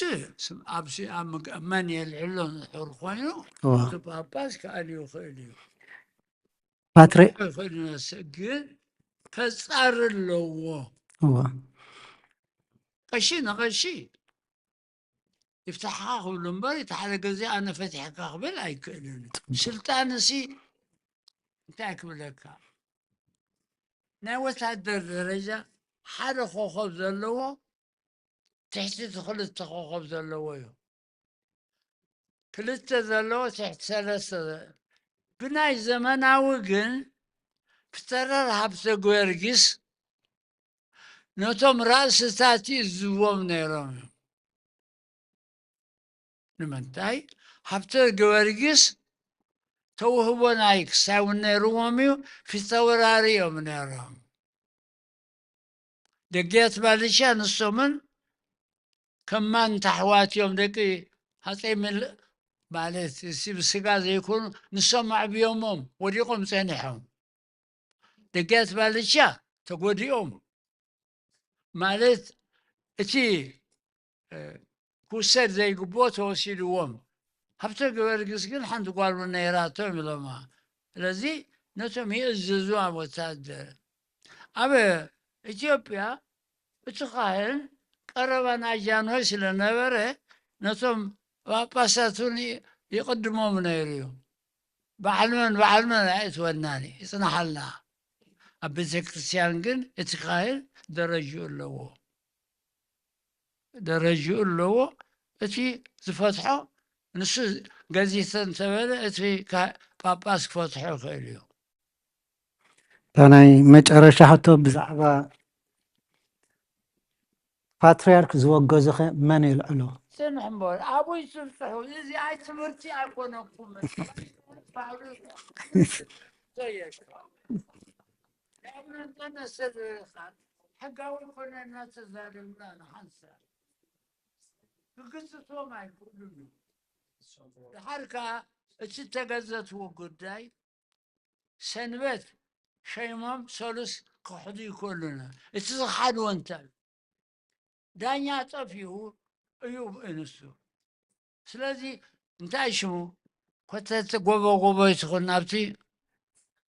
ኣብዚ ኣብ መን የልዕሎ ንሕር ኮይኑ እቲ ጳጳስ ክኣልዩ ይኽእል እዩ። ፓትሪ ግን ከፃሪ ኣለዎ። ቀሺ ንቐሺ ይፍታሕካ ክብሉ እምበር እቲ ሓደ ግዜ ኣነ ፈቲሕካ ክብል ኣይክእልን። ስልጣን እሲ እንታይ ክብለካ ናይ ወታደር ደረጃ ሓደ ኮኸብ ዘለዎ ትሕቲ እቲ ክልተ ኮኸብ ዘለዎ እዩ። ክልተ ዘለዎ ትሕቲ ሰለስተ ብናይ ዘመናዊ ግን ፒተረር ሃብተ ጊዮርጊስ ነቶም ራእስታት ይእዝዎም ነይሮም እዮም። ንምንታይ ሃብተ ጊዮርጊስ ተውህቦ ናይ ክሳይ እውን ነይርዎም እዩ። ፊተውራሪ እዮም ነይሮም። ደጊያት ባልቻ ንሶምን ከማን ታሕዋት እዮም። ደቂ ሃፀይ ምል ማለት እዚ ብስጋ ዘይኮኑ ንሶም ኣዕብዮሞም ወዲቖም ጸኒሖም። ደጊያት ባልቻ ተጎዲኦም ማለት እቲ ክውሰድ ዘይግብኦ ተወሲድዎም። ሃብተ ጊዮርጊስ ግን ሓንቲ ጓል እውን ነይራቶም ኢሎማ። ስለዚ ነቶም ይእዝዙ ኣብ ወታደር ኣብ ኢትዮጵያ እቲ ካህን ቀረባ ናይ ጃንሆይ ስለነበረ ነቶም ጳጳሳት እውን ይቕድሞም ነይሩ እዩ። በዓል መን በዓል መን ኣይእትወናን እዩ፣ ይጽናሓልና። ኣብ ቤተ ክርስቲያን ግን እቲ ካህን ደረጅኡ ኣለዎ። ደረጅኡ ኣለዎ። እቲ ዝፈትሖ ንሱ ገዚተ እንተበለ እቲ ካ- ጳጳስ ክፈትሖ ይኽእል እዩ። እታ ናይ መጨረሻ ሕቶ ብዛዕባ ፓትርያርክ ዝወገዞኸ መን የልዕሎ? ጽንሕ እምበር ኣብኡ ይጽብጽሑ። እዚ ኣይ ትምህርቲ ኣይኮነኩምን። ሕጋዊ ኮነ እናተዛረብና ንሓንሳብ ክግስጾም ኣይክእሉን እዮም። ድሓር ከኣ እቲ እተገዘትዎ ጉዳይ ሰንበት ሸይሞም ሰሉስ ክሕዱ ይክእሉን እዮም። እቲ ዝሓድዎ እንታይ እዩ? ዳኛ ጠፊኡ እዩ ንሱ። ስለዚ እንታይ ሽሙ ኮተት ጎቦ ጎቦ ይትኹን ናብቲ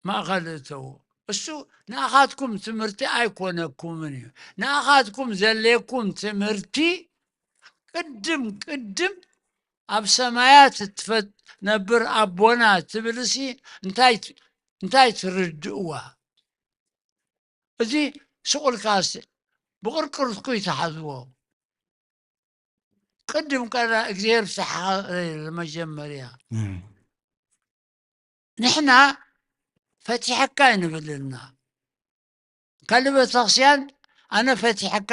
ማእኸል እተዉ። እሱ ንኣኻትኩም ትምህርቲ ኣይኮነኩምን እዩ። ንኣኻትኩም ዘሌኩም ትምህርቲ ቅድም ቅድም ኣብ ሰማያት እትፈት ነብር ኣቦና ትብልሲ እንታይ እንታይ ትርድእዋ? እዚ ስቑልካስ ብቕርቅርትኩ ይትሓዝዎ። ቅድም ቀዳ እግዚኣብሔር ፍትሓ መጀመርያ ንሕና ፈቲሐካ ይንብልና ካልእ ቤተክርስቲያን ኣነ ፈቲሐካ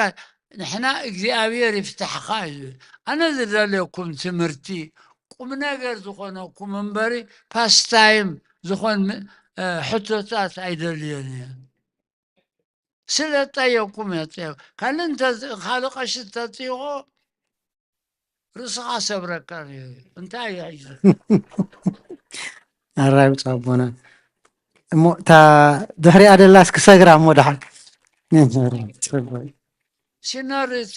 ንሕና እግዚኣብሔር ይፍታሕካ እዩ ዝብል። ኣነ ዝደልየኩም ትምህርቲ ቁም ነገር ዝኾነኩም እምበሪ ፓስታይም ዝኾን ሕቶታት ኣይደልዮን እየ። ስለ ጠየቅኩም እየ ጠየቅ ካልእ እንተ ካልእ ቀሺ ተጥይቆ ርእስኻ ሰብረካ እዩ እንታይ እዩ ሕጂ ኣራይ ብፁዕ ኣቦና እሞ እታ ድሕሪኣ ደላስ ክሰግራ እሞ ደሓን ሲኖሪቲ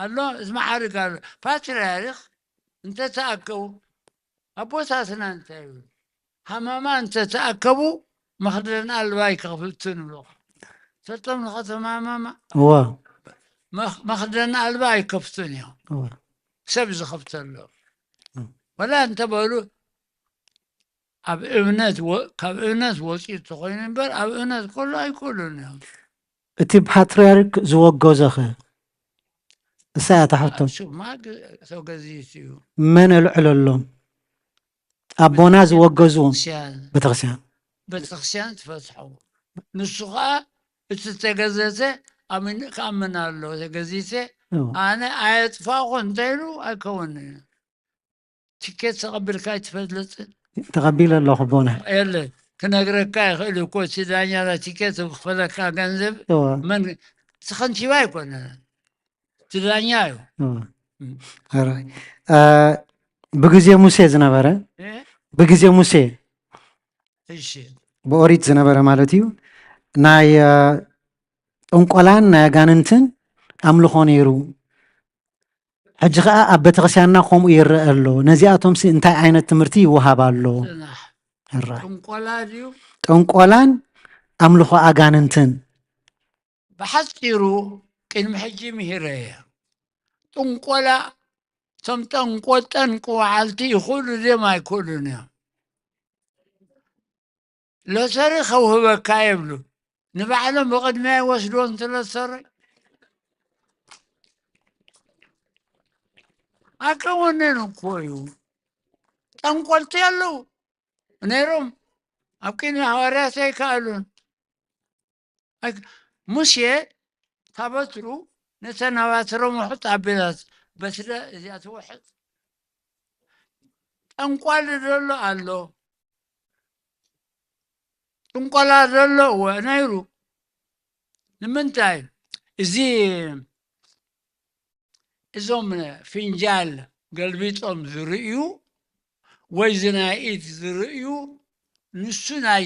ኣሎ እዚ መዓርግ ኣሎ ፓትርያርክ እንተተኣከቡ ኣቦታትና እንታይ ይብሉ ሃማማ እንተተኣከቡ መኽደን ኣልባ ኣይከፍቱን ይብሉ ፈልጦም ንኸተማ ሃማማ እወ መኽ- መኽደን ኣልባ ኣይከፍቱን እዮም እወ ሰብ ዝኸፍተሎም ወላ እንተበሉ ኣብ እምነት ወ- ካብ እምነት ወፂኡ ተኮይኑ እምበር ኣብ እምነት ከሎ ኣይክእሉን እዮም እቲ ፓትርያርክ ዝወገዞ ኸ እሳ እያ እታ ሕቶ ኣክሱማ ግ- ተገዚቱ እዩ መን ኣልዕለሎም ኣቦና ዝወገዝዎም ቤተክርስቲያን ቤተክርስቲያን ትፈትሖ ንሱ ከዓ እቲ ተገዘተ ኣሚን ክኣምን ኣሎ ተገዚተ ኣነ ኣየጥፋእኹ እንተኢሉ ኣይከውንን እዩ ትኬት ተቐቢልካ ኣይትፈልጥን ተቐቢለ ኣለኹ ኣቦና የለ ክነግረካ ይኽእል እኮ እቲ ዳኛ ናይ ትኬት ዝኽፈለካ ገንዘብ እወ መን እቲ ከንቲባ ኣይኮነ እቲ ዳኛ እዩ እወ ሕራይ ብግዜ ሙሴ ዝነበረ ብግዜ ሙሴ እሺ ብኦሪት ዝነበረ ማለት እዩ ናይ ጥንቆላን ናይ ኣጋንንትን ኣምልኾ ነይሩ ሕጂ ከዓ ኣብ ቤተክርስትያንና ከምኡ ይረአ ኣሎ ነዚኣቶምሲ እንታይ ዓይነት ትምህርቲ ይወሃብ ኣሎ ሕራይ ጥንቆላ ድዩ ጥንቆላን ኣምልኾ ኣጋንንትን ብሓፂሩ ቅድሚ ሕጂ ምሂረ እየ ጥንቆላ እቶም ጠንቆ ጠንቂ ወዓልቲ ይኽእሉ ድዮም ኣይክእሉን እዮም ሎተሪ ከውህበካ የብሉ ንባዕሎም ብቕድሚያ ይወስድዎ እንተ ሎተሪ ኣቀወነን እኮ እዩ ጠንቆልቲ ኣለዉ ነይሮም ኣብ ቅድሚ ሃዋርያት ኣይከኣሉን ሙሴ ታበትሩ ነተን ኣባትሮም ውሕጥ ኣቢላት በትረ እዚኣ ትውሕጥ ጠንቋሊ ዘሎ ኣሎ ጥንቆላ ዘሎ እወ ነይሩ ንምንታይ እዚ እዞም ፍንጃል ገልቢጦም ዝርእዩ ወይ እዚ ናይ ኢድ ዝርእዩ ንሱ ናይ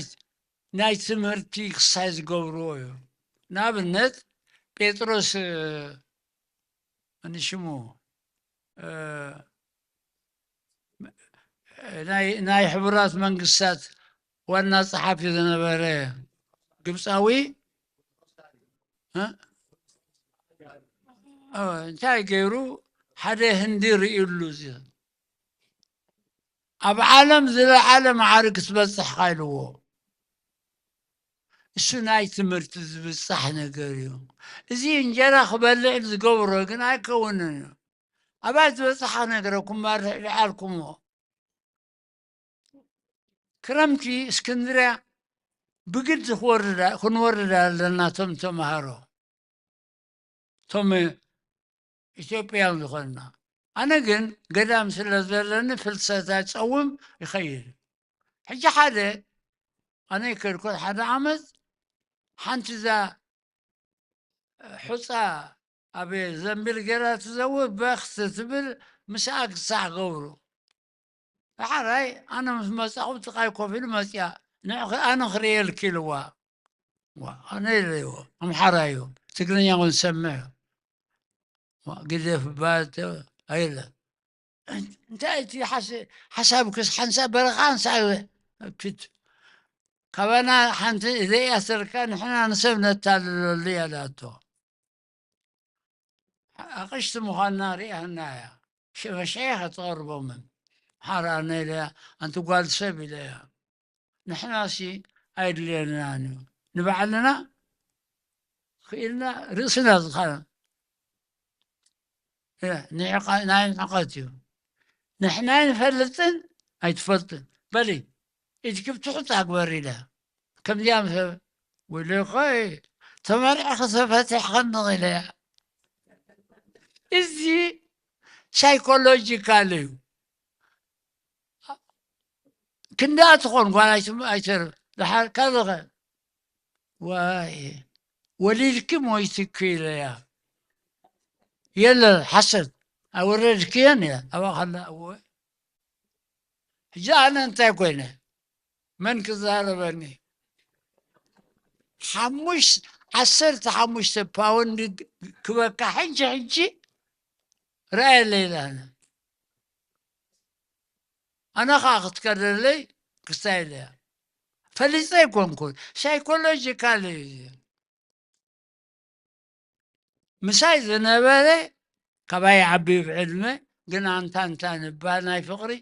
ናይ ትምህርቲ ክሳይ ዝገብርዎ እዩ። ንኣብነት ጴጥሮስ ንሽሙ ናይ ሕቡራት መንግስታት ዋና ጸሓፊ ዝነበረ ግብፃዊ እንታይ ገይሩ ሓደ ህንዲ ርእዩሉ ኣብ ዓለም ዝለዓለ መዓርግ ክትበፅሕ ኢልዎ። እሱ ናይ ትምህርቲ ዝብፃሕ ነገር እዩ። እዚ እንጀራ ክበልዕ ዝገብሮ ግን ኣይከውንን እዩ። ኣባይ ዝበፅሓ ነገር ኩማርሕ ልዓልኩሞ ክረምቲ እስክንድርያ ብግዲ ክንወርድ ኣለና። ቶም ተምሃሮ ቶም ኢትዮጵያን ዝኾንና፣ ኣነ ግን ገዳም ስለ ዘለኒ ፍልሰታ ጸውም ይኸይድ። ሕጂ ሓደ ኣነ ይከድኩት ሓደ ዓመት ሓንቲ እዛ ሑፃ ኣብ ዘንቢል ገይራ ትዘውር በኽቲ ትብል ምስኣ ክሳዕ ገብሩ። ዳሓራይ ኣነ ምስ መጻኹ ጥቓይ ኮፍ ኢሉ መጽያ። ንዕ ኣነ ክርእየልኪ ኢልዋ። ኣነ ኢለዎ ኣምሓራ እዩ፣ ትግርኛ እውን ዝሰምዕ እዩ። ግደፍ ባተ ኣይለ እንታይ እቲ ሓሳብ ክስ ሓንሳ በረኻ ሓንሳ ፊት ካባና ሓንቲ ዘይኣሰርካ ንሕና ንሰብ ነታልለሉ እያ ዳቶ። ኣቕሽቲ ምዃንና ሪኣና እያ። መሸይኻ ትቐርቦምን ሓራነ ኢለያ ኣንቲ ጓል ሰብ ኢለያ። ንሕናሲ ኣይድልየናን እዩ። ንባዕልና ክኢልና ርእስና ዝኾነ ናይ ንዕቀት እዩ። ንሕና ኣይንፈልጥን ኣይትፈልጥን በሊ ኢድኪ ብትሑት ኣግበር ኢለ ከምዚኣ ምስ ወይለይ ኾይ ተመርዕኺ ተፈቲሕኽኒ ኢለያ። እዚ ሳይኮሎጂካል እዩ። ክንደኣ ትኾን ጓል ኣይተርፍ ድሓር ካልኸ ዋይ ወሊድኪ ሞይትኪ ኢለያ። የለ ሓሰት ኣይወረድክየን እያ ኣባኸላ እወ ሕጂ ኣነ እንታይ ኮይነ መን ክዛረበኒ ሓሙሽ ዓሰርተ ሓሙሽተ ፓውንድ ክበካ ሕጂ ሕጂ ረኣየለ ኢላነ ኣነ ከዓ ክትከደለይ ክስታይ ኢለያ ፈሊፀ ኣይኮንኩን ሳይኮሎጂካል እዩ ምሳይ ዝነበረ ካባይ ዓቢ ብዕድመ ግን ኣንታ እንታ ንባል ናይ ፍቕሪ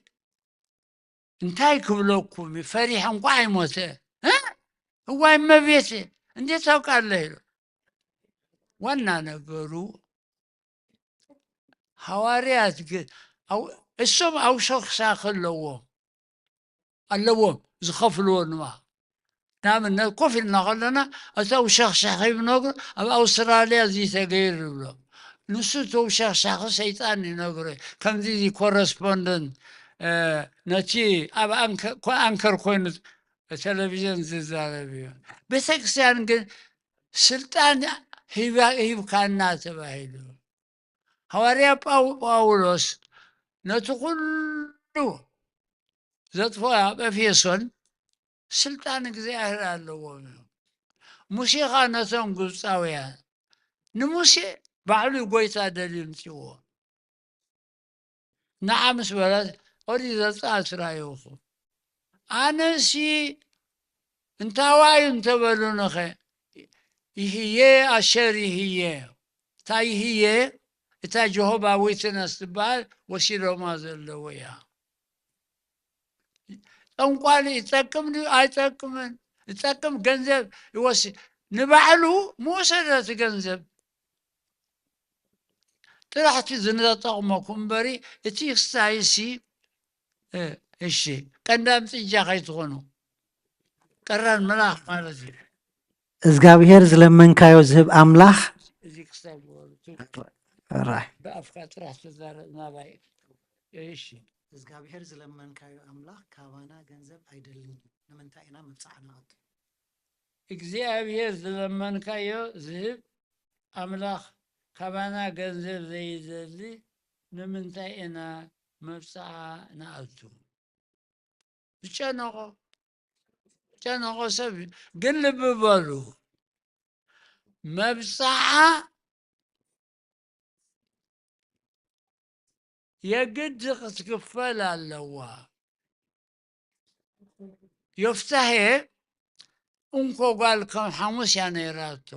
እንታይ ክብለኩም እዩ ፈሪሐ እንኳ ኣይሞተ እዋይ መቤት እንዴት ታውቃለህ ኢሉ ዋና ነገሩ ሃዋርያት ግን እሶም ኣውሸኽሻኺ ኣለዎም ኣለዎም ዝኸፍልዎ ንማ ንኣብነት ኮፍ ኢልና ከለና እቲ ኣውሸኽሻኺ ይብነግሩ ኣብ ኣውስትራልያ እዚ ተገይሩ ይብሎ ንሱ እቲ ኣውሸኽሻኺ ሰይጣን ይነግሮ ከምዚ ኮረስፖንደንት ነቲ ኣብ ኣንከር ኮይኑ ቴሌቪዥን ዝዛረብ እዩ ቤተክርስትያን ግን ስልጣን ሂብካና ተባሂሉ ሃዋርያ ጳውሎስ ነቲ ኩሉ ዘጥፍኦ ኣብ ኤፌሶን ስልጣን እግዚኣብሔር ኣለዎም እዩ። ሙሴ ኸኣ ነቶም ግብፃውያን ንሙሴ ባዕሉ ጎይታ ደልዩ ምፅዎ ንዓ ምስ በለት ኦሪት ዘፀኣት ራእይኹ ኣነሲ እንታዋዩ እንተበሉንኸ ይህየ ኣሸር ይህየ እታ ይህየ እታ ጀሆባ ዊትነስ ትበሃል ወሲዶማ ዘለዎ እያ ጠንቋሊ ይጠቅም ድዩ ኣይጠቅምን ይጠቅም ገንዘብ ይወስድ ንባዕሉ ምወሰደ እቲ ገንዘብ ጥራሕ እቲ ዝነጠቕመኩም እምበሪ እቲ ክስታይ ሲ እሺ ቀንዳም ጥጃ ከይትኾኑ ቀራን መልኣኽ ማለት እዩ እግዚኣብሔር ዝለመንካዮ ዝህብ ኣምላኽ እዚ ክስታይ ዝበሉ ራይ ብኣፍካ ጥራሕ ትዛረብ ናባይ እሺ እግዚኣብሔር ዝለመንካዮ ኣምላኽ ካባና ገንዘብ ኣይደልን ንምንታይ ኢና መብፃዕናቱ እግዚኣብሔር ዝለመንካዮ ዝህብ ኣምላኽ ካባና ገንዘብ ዘይደሊ ንምንታይ ኢና መብጽዓ ንኣቱ? ዝጨነቖ ዝጨነቖ ሰብ እዩ። ግን ልቢ በሉ፣ መብጽዓ የግድ ክትክፈል ኣለዋ። ዮፍታሄ እንኮ ጓል ከም ሓሙስ እያ ነይራቶ።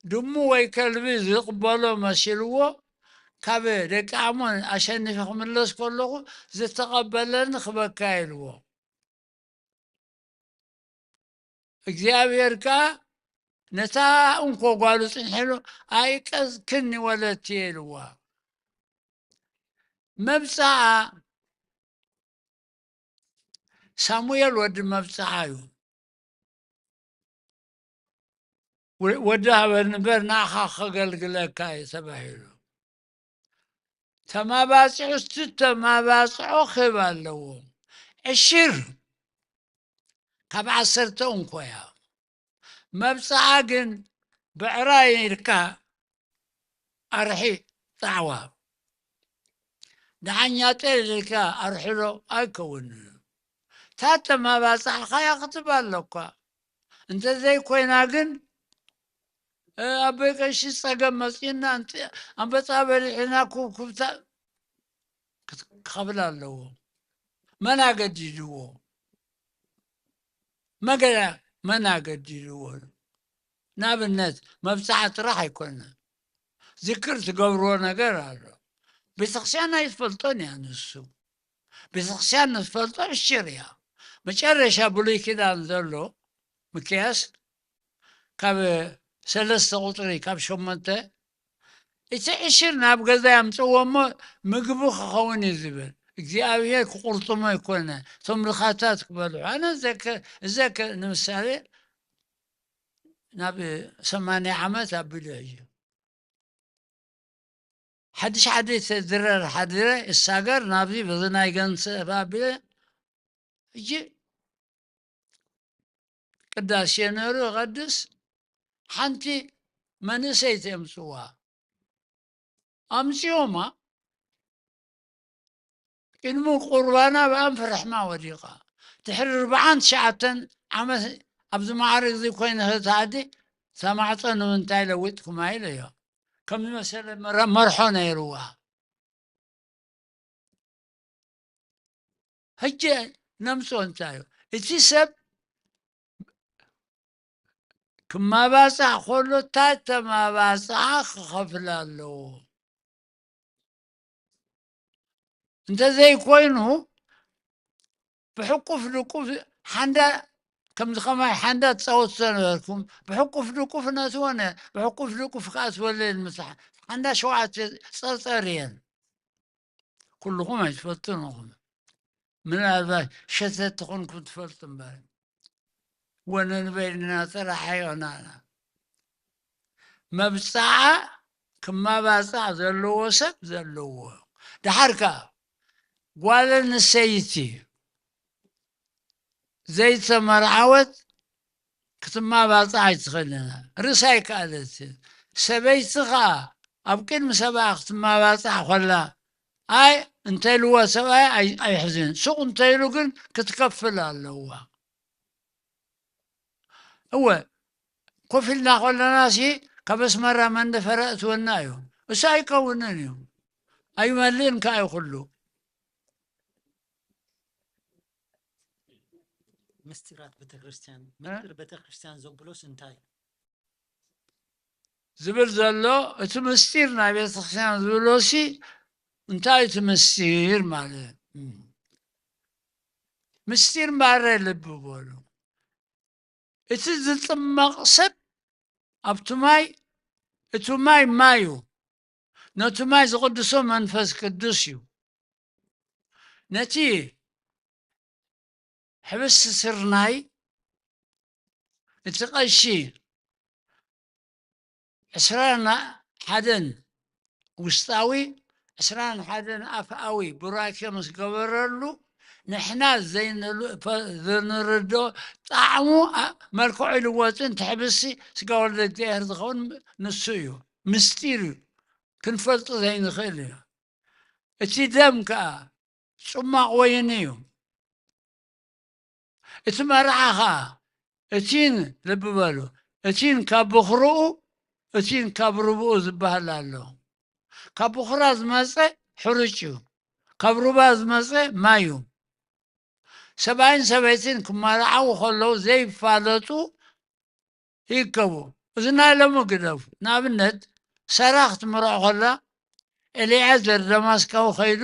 ድሙ ወይ ከልቢ ዝቕበሎ መሲልዎ፣ ካብ ደቂ ኣሞን ኣሸኒፈ ክምለስ ከለኹ ዝተቐበለኒ ክበካ ኢልዎ። እግዚኣብሔር ከኣ ነታ እንኮ ጓሉ ጽንሒሉ፣ ኣይቀዝክኒ ወለትየ ኢልዋ። መብጽዓ ሳሙኤል ወዲ መብጽዓ እዩ። ወ-፣ ወዲ ሃበኒ እምበር ንዓኻ ከገልግለካ እዩ ተባሂሉ። ተማባጺዑ፣ እቲ ተማባጽዖ ክህብ ኣለዎ። ዕሽር ካብ ዓሰርተ እንኮ እያ። መብጽዓ ግን ብዕራይ ኢልካ ኣርሒ ጣዕዋ፣ ደሓኛ ጤል ኢልካ ኣርሕሎ ኣይከውንን። እታ ተማባጻዕኻያ ክትህብ ኣለኳ። እንተዘይኮይና ግን፣ እ፣ ኣቦይ ቀሺ ጸገም መጺእና፣ ኣንበጣ በሊዕና፣ ኩብኩብታ ክት-፣ ክኸፍል ኣለዎ። መን ኣገዲድዎ? መገዳ መን ኣገዲድዎ? ንኣብነት መብጽዓ ጥራሕ ኣይኮነ። ዝክር ትገብርዎ ነገር ኣሎ። ቤተክርስቲያን ኣይትፈልጦን እያ ንሱ። ቤተክርስቲያን ንትፈልጦ ዕሽር እያ። መጨረሻ ብሉይ ኪዳን ዘሎ ምክያስ ካብ ሰለስተ ቁጽሪ፣ ካብ ሸሞንተ፣ እቲ ዕሽር ናብ ገዛ ያምጽዎ እሞ ምግቢ ክኸውን እዩ ዝብል። እግዚኣብሔር ክቁርጥሞ ኣይኮነ፣ እቶም ልኻታት ክበልዑ። ኣነ ዘከ-፣ እዘከ-፣ ንምሳሌ ናብ ሰማንያ ዓመት ኣቢሉ እዩ። ሓድሽ ዓዲ ተድረር ሓዲረ እሳገር ናብዚ በዚ ናይ ገንዘብ ኣቢለ ሕጂ ቅዳሴ ነይሩ ይቐድስ። ሓንቲ መንእሰይቲ የምጽዋ። ኣምጺኦማ። ቅድሚ ቁርባና ብኣንፈ ርሕማ ወዲቓ። ድሕሪ ኣርብዓን ትሽዓተን ዓመት ኣብዚ ማዕርግ እዚ ኮይነ እታ ዓዲ፣ እታ ማዕጾ ንምንታይ ለዊጥኩማ ኢለዮ። ከም ዝመሰለ መረ-፣ መርሖ ነይርዋ። ሕጂ ነምጽኦ እንታይ እዩ? እቲ ሰብ ክማባጻዕ ከሎ፣ እታ ተማባጽዓ ክኸፍል ኣለዎ። እንተዘይኮይኑ፣ ብሕቁፍ ድቁፍ ሓንዳ፣ ከምዚ ከማይ ሓንዳ ትጻወቱ ዝነበርኩም፣ ብሕቁፍ ድቁፍ ነቲ ኾነ፣ ብሕቁፍ ድቁፍ ከኣ ትበለየን ምሳሕ፣ ሓንዳ ሸውዓተ ጸርጸር እየን። ኩልኹም ኣይትፈልጡን ኢኹም። ምናልባት ሸተቲ ኾንኩም ትፈልጡ እምበር። ወነንበይንና ጥራሕ ኣይኾናና። መብጽዓ ክማባጻዕ ዘለዎ ሰብ ዘለዎ። ደሓር ከኣ ጓል ኣንስተይቲ ዘይተመርዓወት ክትማባጻዕ ኣይትኽእልን። ርእሳ ኣይከኣለትን። ሰበይቲ ከኣ ኣብ ቅድሚ ሰብኣ ክትማባጻዕ ኾላ፣ ኣይ እንተ ኢልዋ ሰብኣይ ኣይ-፣ ኣይሕዝን። ሱቕ እንተ ኢሉ ግን ክትከፍል ኣለዋ። እወ፣ ኮፍ ኢልና ከለናሲ ካብ ኣስመራ መንደፈራ እትወና እዩ። እሱ ኣይከውንን እዩ። ኣይመልእን ከኣ እዩ ኩሉ። ምስጢራት ቤተክርስትያን፣ እ? ምስጢር ቤተክርስትያን ዘብሎስ እንታይ? ዝብል ዘሎ፣ እቲ ምስጢር ናይ ቤተክርስትያን ዝብሎሲ እንታይ እቲ ምስጢር ማለት? እም። ምስጢር እምበኣር ልቢ በሉ። እቲ ዝጥመቕ ሰብ ኣብቲ ማይ፣ እቲ ማይ ማይ እዩ። ነቲ ማይ ዝቕድሶ መንፈስ ቅዱስ እዩ። ነቲ ሕብስቲ ስርናይ፣ እቲ ቀሺ ዕስራን ሓደን ውሽጣዊ፣ ዕስራን ሓደን ኣፍኣዊ ቡራኬ ምስ ገበረሉ፣ ንሕና ዘይንርዶ ጣዕሙ፣ መልክዑ ይልወጥን ትሕብሲ ስጋ ወልደ እግዚኣብሔር ዝኸውን ንሱ እዩ። ምስጢር እዩ። ክንፈልጦ ዘይንኽእል እዩ። እቲ ደም ከዓ ጽማቕ ወይኒ እዩ። እቲ መርዓ ኸዓ እቲን፣ ልቢ በሉ፣ እቲን ካብ ብኽርኡ እቲን ካብ ርብኡ ዝበሃል ኣሎ። ካብ ብኹራ ዝመጸ ሕሩጭ እዩ። ካብ ሩባ ዝመጸ ማይ እዩ። ሰብኣይን ሰበይትን ክመርዓዉ ከለዉ ዘይፋለጡ ይእከቡ። እዚ ናይ ሎሚ ግደፉ። ንኣብነት፣ ሳራ ክትምርዖ ከላ፣ ኤልያዘር ደማስቃዊ ከይዱ፣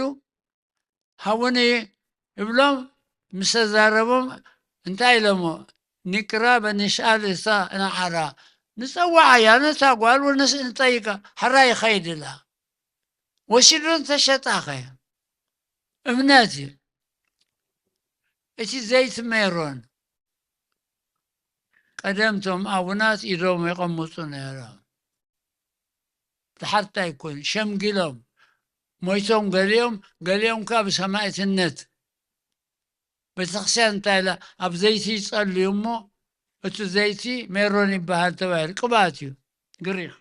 ሃቡኒ ይብሎም፣ ምስ ተዛረቦም፣ እንታይ ኢሎሞ? ኒቅራ በኒሻል እሳ ንዓራ። ንጸውዓያ፣ ነታ ጓል፣ ወንስ ንጠይቃ፣ ሕራይ ይኸይድ ኢላ። ወሲዱ እንተሸጣኸ? እምነት እዩ። እቲ ዘይቲ ሜሮን፣ ቀደምቶም ኣቡናት ኢዶም የቐምጡ ነይሮም። ድሓር እንታይ ይኮን? ሸምጊሎም፣ ሞይቶም ገሊኦም፣ ገሊኦም ከኣ ብሰማዕትነት። ቤተክርስትያን እንታይ ኢላ? ኣብ ዘይቲ ይጸልዩ እሞ፣ እቲ ዘይቲ ሜሮን ይበሃል ተባሂሉ። ቅብኣት እዩ፣ ግሪኽ።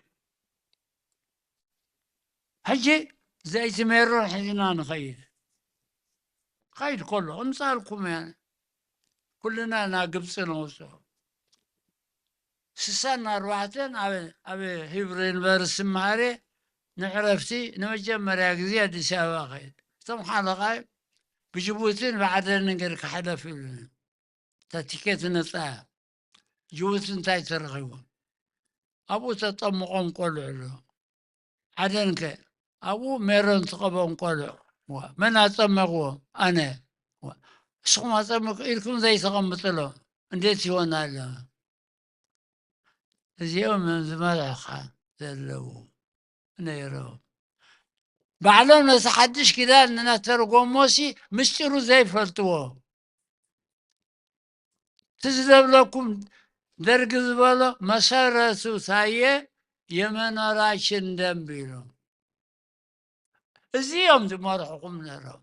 ሕጂ ዘይቲ ሜሮን ሒዝና ንኸይድ። ኸይድ ከሎ፣ እምጻልኩም እያ። ኩልና ናብ ግብጺ ነውጽኦ። ስሳን ኣርባዕተን ኣብ፣ ኣብ ሂብሩ ዩኒቨርሲቲ መሃሬ ንዕረፍቲ ንመጀመርያ ግዜ ኣዲስ ኣበባ ኸይድ። እቶም ሓለቓይ ብጅቡቲን ብዓደንን ጌርካ ሕለፍ ኢሉኒ። እታ ቲኬት ነጻ እያ። ጅቡቲ እንታይ ተረኺቡ? ኣብኡ ተጠምቖም ቆልዑ ኣለዉ። ዓደንከ ኣብኡ ሜሮን ዝቐብኦም ቆልዑ። ዋ፣ መን ኣጸመቕዎ? ኣነ። ዋ፣ ንስኹም ኣጸምቕ ኢልኩም ዘይተቐምጥሎም እንዴት ይሆናል? እዚኦም ዝመርሑኻ ዘለዉ ነይሮም። ባዕሎም ነቲ ሓድሽ ኪዳን እናተርጎሞሲ ምስጢሩ ዘይፈልጥዎ። ትዝ ዘብለኩም ደርጊ ዝበሎ መሰረቱ ታየ የመኖራችን ደንብ ኢሉ። እዚኦም ዝመርሑኹም ነይሮም።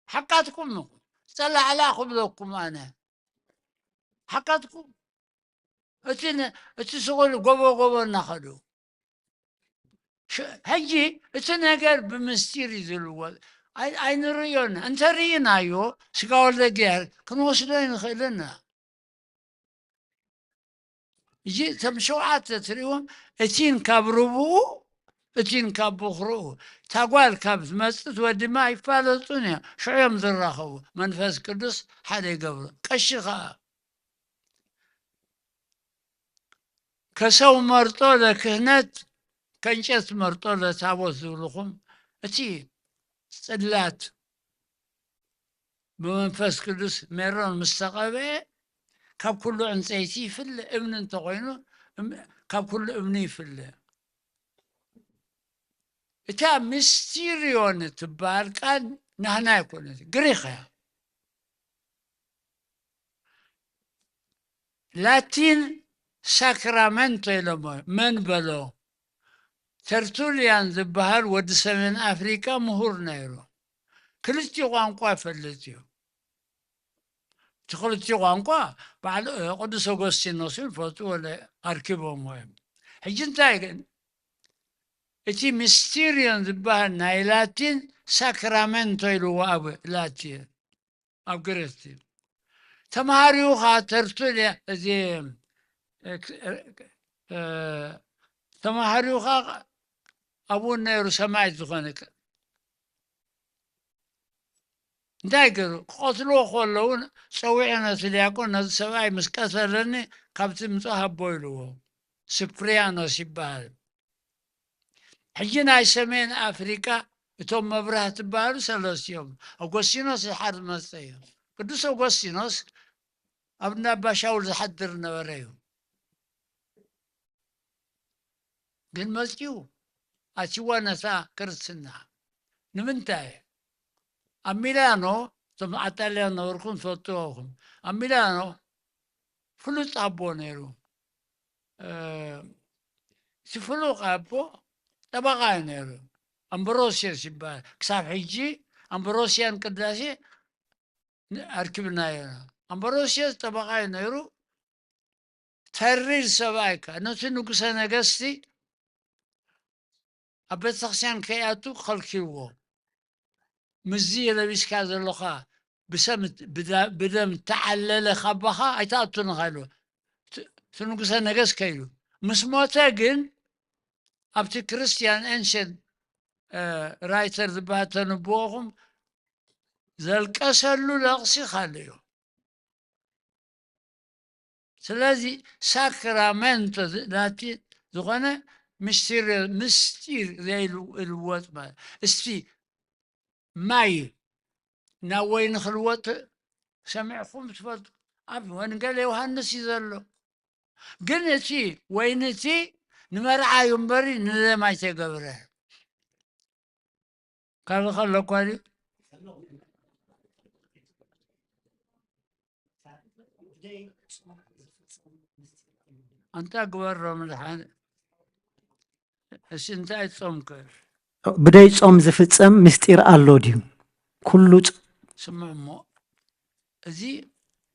ሓቃትኩም ኢኹም። ጸላዕላዕ ክብለኩም ኣነ። ሓቃትኩም። እቲ ነ-፣ እቲ ስቑል ጎቦ ጎቦ እናኸዱ። ሽ-፣ ሕጂ እቲ ነገር ብምስጢር እዩ ዝልወጥ። ኣይ-፣ ኣይንርእዮን። እንተርኢናዮ ስጋ ወልደ እግዚኣብሔር ክንወስዶ ኣይንኽእልን ኢና። እዚ እቶም ሸውዓተ ትርእዎም፣ እቲን ካብ ርብኡ፣ እቲን ካብ ብኽርኡ። እታ ጓል ካብ ዝመጽእ ወዲ ድማ ኣይፋለጡን እዮም። ሽዑ እዮም ዝራኸቡ። መንፈስ ቅዱስ ሓደ ይገብሮ። ቀሺ ኸኣ ከሰው መርጦ ለክህነት፣ ከእንጨት መርጦ ለታቦት ዝብልኹም፣ እቲ ጽላት ብመንፈስ ቅዱስ ሜሮን ምስ ተቐብአ፣ ካብ ኩሉ ዕንጸይቲ ይፍለ፣ እምኒ እንተኾይኑ፣ እም-፣ ካብ ኩሉ እምኒ ይፍለ። እታ ሚስቲሪዮን እትበሃል ቃል ናህና ኣይኮነት፣ ግሪኽ እያ። ላቲን ሳክራመንቶ ኢሎሞ። መን በሎ? ተርቱልያን ዝበሃል ወዲ ሰሜን ኣፍሪቃ ምሁር ነይሩ። ክልቲኡ ቋንቋ ይፈልጥ እዩ። እቲ ክልቲኡ ቋንቋ በዓል፣ እ፣ ቅዱስ ኦጎስቲኖስ እውን ይፈልጡ ወለ ኣርኪቦምዎ እዮም። ሕጂ እንታይ ግን፣ እቲ ሚስቲሪዮን ዝበሃል ናይ ላቲን ሳክራመንቶ ኢልዎ ኣብ ላቲን፣ ኣብ ግሪክ እዩ። ተማሃሪኡ ኸዓ ተርቱልያ፣ እዚ፣ እ፣ እ፣ ተማሃሪኡ ኸዓ ኣብኡ ነይሩ ሰማዕት ዝኾነ። እንታይ ገይሩ? ክቐትልዎ ከለዉ ጸዊዑ ነቲ ዲያቆን፣ ነዚ ሰብኣይ ምስ ቀተለኒ ካብቲ ምጽእ ሃቦ ኢልዎ። ስፕሪያኖስ ይበሃል። ሕጂ ናይ ሰሜን ኣፍሪቃ እቶም መብራህቲ ዝበሃሉ ሰለስቲኦም፣ ኣጎስቲኖስ ድሓር ዝመጸ እዩ። ቅዱስ ኣጎስቲኖስ ኣብ እንዳ ኣባ ሻውል ዝሓድር ነበረ እዩ። ግን መጺኡ ኣትይዋ ነታ ክርስትና። ንምንታይ? ኣብ ሚላኖ፣ እቶም ኣብ ጣልያን ነበርኩም ትፈልጥዎ ኢኹም። ኣብ ሚላኖ ፍሉጥ ኣቦ ነይሩ። እ፣ እቲ ፍሉጥ ኣቦ ጠበቓ እዩ ነይሩ። ኣምብሮስዮስ ይበሃል። ክሳብ ሕጂ ኣምብሮስያን ቅዳሴ ኣርኪብናዮ። ኣምብሮስዮስ ጠበቓ እዩ ነይሩ። ተሪር ሰብኣይ ከ ነቲ ንጉሰ ነገስቲ ኣብ ቤተክርስትያን ከይኣቱ ከልኪልዎ። ምስዚ ለቢስካ ዘለኻ ብሰም ብደም ተዓለለ ካባኻ ኣይትኣቱን ኢኻ ኢሉ እቲ ንጉሰ ነገስት ከይሉ ምስ ሞተ ግን ኣብቲ ክርስቲያን ኤንሽንት ራይተር ዝበሃል ተንብቦኹም ዘልቀሰሉ ለቕሲ ካልእ እዩ። ስለዚ ሳክራመንቶ ናቲ ዝኾነ ምስጢር ዘይልወጥ ማለት እስቲ ማይ ናብ ወይኒ ክልወጥ ሰሚዕኩም ትፈልጡ? ኣብ ወንጌል ዮሃንስ እዩ ዘሎ። ግን እቲ ወይኒ እቲ ንመርዓ እዩ እምበሪ ንደም ኣይተገብረ። ካልእ ከሎ እኳ ድዩ? ኣንታ ግበሮ ምድሓን። እሺ እንታይ ጾም ከ? ብደይ ጾም ዝፍጸም ምስጢር ኣሎ ድዩ? ኩሉ ጾ- ስምዕ እሞ እዚ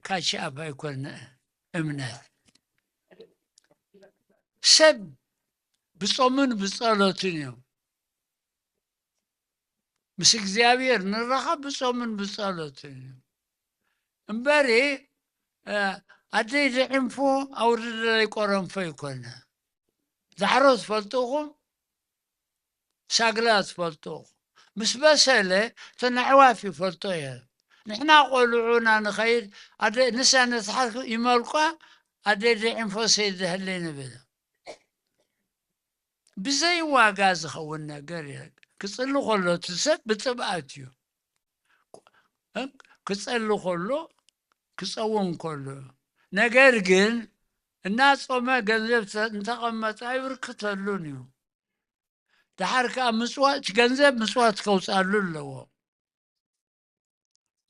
ካች ኣፕ ኣይኮነ እምነት ሰብ ብጾምን ብጸሎትን እዮም ምስ እግዚኣብሔር ንራኸብ ብጾምን ብጸሎትን እዩ እምበሪ ኣደይ ድዒንፎ ኣውርድለይ ቆረንፎ ይኮነ ዛሕሮ ትፈልጥኹም ሳግላ ትፈልጥኹም ምስ በሰለ ተነዕዋፍ ይፈልጦ እየ ንሕና ቆልዑና ንኸይድ ንሳ ነትሓት ይመልቋ ኣደይ ድዒንፎ ሰይድ ደህለይ ንብል ብዘይ ዋጋ ዝኸውን ነገር ክጽሊ ከሎ እቲ ሰብ ብጥብኣት እዩ ክጸሊ ከሎ ክጸውም ከሎ ነገር ግን እናጾመ ገንዘብ እንተቐመጠ ኣይብርክተሉን እዩ። ድሓር ከዓ ምጽዋት ገንዘብ ምጽዋት ከውፅኣሉ ኣለዎ።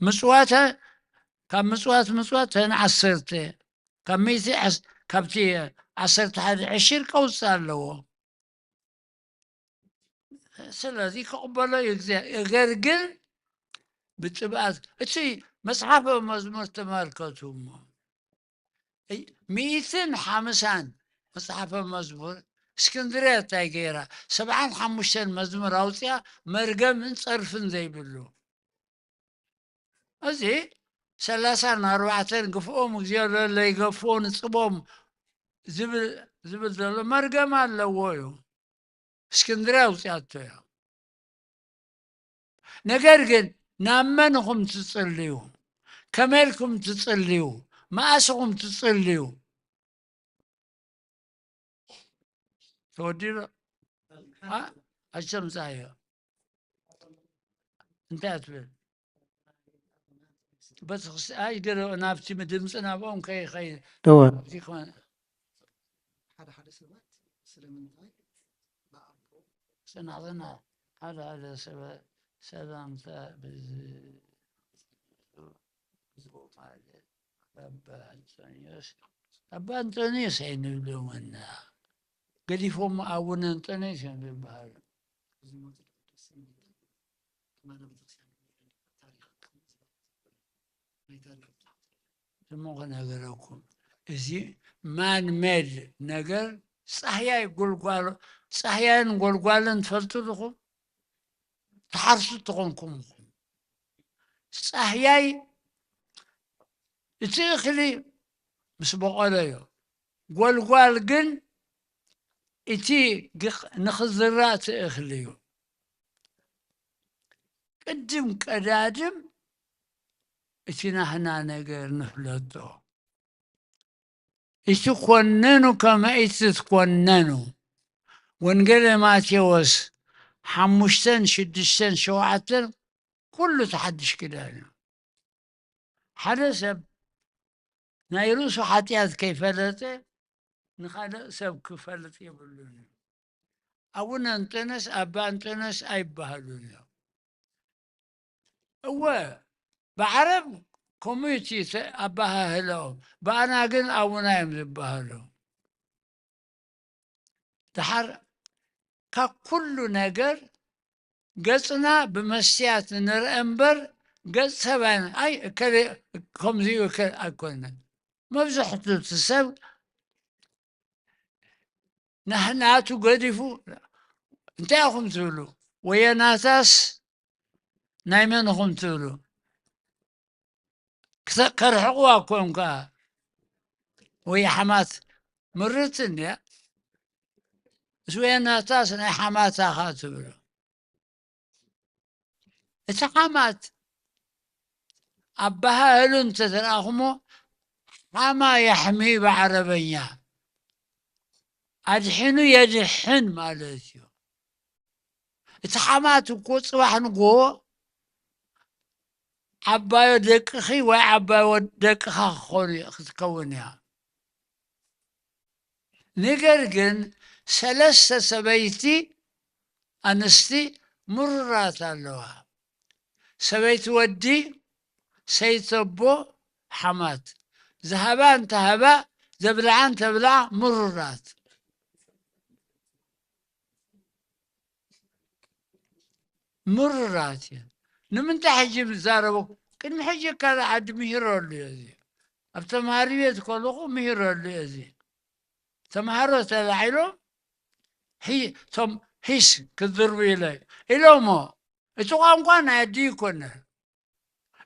ምጽዋተ ካብ ምጽዋት ምጽዋት ተን ዓሰርተ ካብ ሚእቲ ዓስ- ካብቲ ዓሰርተ ሓደ ዕሽር ቀውጽእ ኣለዎ። ስለዚ ክቕበሎ እዩ እግዚኣብሔር። ነገር ግን ብጥብኣት እቲ መጽሓፈ መዝሙር ተመልከቱ እሞ እይ፣ ሚእትን ሓምሳን መጽሓፈ መዝሙር እስክንድርያ እንታይ ገይራ? ሰብዓን ሓሙሽተን መዝሙር ኣውፅያ መርገምን ፀርፍን ዘይብሉ እዚ ሰላሳን ኣርባዕተን ግፍኦም እግዚኣብሔር ለይገፍዎ ንጽቦም ዝብል ዝብል ዘሎ መርገም ኣለዎ እዩ። እስክንድርያ ኣውፅኣቶ እያ። ነገር ግን ናብ መን ኢኹም ትጽልዩ? ከመይ ኢልኩም ትጽልዩ? መኣስ ኢኹም ትጽልዩ? ተወዲዶ ኣሸምፃዮ እንታይ ትብል በተክርስቲያን ገለ ናብቲ ድምፂ ናብኦም ከይኸይ እወ። ሓደ ሓደ ሰባት ስለምንታይ ብኣቦ ጽናዕትና ሓደ ሓደ ሰበ ሰላምታ ብዝቦ ማለት ኣባ ኣንጦንዮስ ኣባ ኣንጦንዮስ ኣይንብሎምና ገዲፎም ኣቡነ ኣንጦንዮስ እዮም ዝበሃሉ። ዝሞተ ቅዱስ ስም ይጠራ። ተማዳ ቤተክርስቲያን ታሪክ ናይ ታሪክ ዝሞ ክነገረኩም እዚ ማን ሜድ ነገር ፃህያይ ጎልጓሎ ፃህያይን ጎልጓልን ትፈልጡ ድኹም ትሓርሱ ትኾንኩም ፃህያይ እቲ እኽሊ ምስ በቆሎ እዩ ጎልጓል ግን እቲ ንኽዝራእ እቲ እኽሊ እዩ ቅድም ቀዳድም እቲ ናህና ነገር ንፍለጦ እቲ ኮነኑ ከመ ኢትትኮነኑ ወንጌለ ማቴዎስ ሓሙሽተን ሽዱሽተን ሸውዓተን ኩሉ እቲ ሓድሽ ኪዳን እዩ ሓደ ሰብ ናይ ርእሱ ሓጢኣት ከይፈለጠ ንኻልእ ሰብ ክፈልጥ የብሉን እዩ ኣቡነ ኣንጦንዮስ ኣባ ኣንጦንዮስ ኣይበሃሉን እዮም እወ ብዓረብ ከምኡ እቲ ኣባሃህለኦም ብኣና ግን ኣቡና እዮም ዝበሃሉ ድሓር ካብ ኩሉ ነገር ገጽና ብመስትያት ንርአ እምበር፣ ገጽ ሰብ ኣይ-፣ ኣይ፣ እከለ ከምዚ እዩ፣ እከ-፣ ኣይኮነን። መብዛሕትኡ እቲ ሰብ ናህ-፣ ናቱ ገዲፉ፣ እንታይ ኢኹም ትብሉ? ወየናታስ ናይ መን ኢኹም ትብሉ? ክተ-፣ ከርሕቕዋ እኮ እዮም ከኣ። ወይ ሓማት ምርት እንድያ። እሱ ወየናታስ ናይ ሓማታ ኸኣ ትብሉ። እቲ ሓማት ኣበሃህሉ እንተ ተረኣኹሞ፣ ሓማ ያሕሚ ብዓረበኛ፣ ኣድሒኑ የድሕን ማለት እዩ። እቲ ሓማት እኮ ጽባሕ ንግሆ ዓባዮ ደቅኺ ወይ ዓባዮ ደቅኻ ክኾኑ፣ ክትከውን እያ። ነገር ግን ሰለስተ ሰበይቲ ኣንስቲ ምሩራት ኣለዋ። ሰበይቲ ወዲ፣ ሰይቲ ኣቦ፣ ሓማት። ዝሃባ እንተሃባ፣ ዘብልዓ እንተብልዓ ምሩራት። ምሩራት እየን። ንምንታይ ሕጂ ዝዛረበኩ? ቅድሚ ሕጂ ካልእ ዓዲ ምሂረሉ እየ እዚ። ኣብ ተምሃሪ ቤት ከለኹ ምሂረሉ እየ እዚ። ተምሃሮ ተላዒሎም፣ ሂ-፣ ቶም ሂስ ክዝርቡ ኢለ ኢሎሞ። እቲ ቋንቋ ናይ ኣዲ ይኮነ።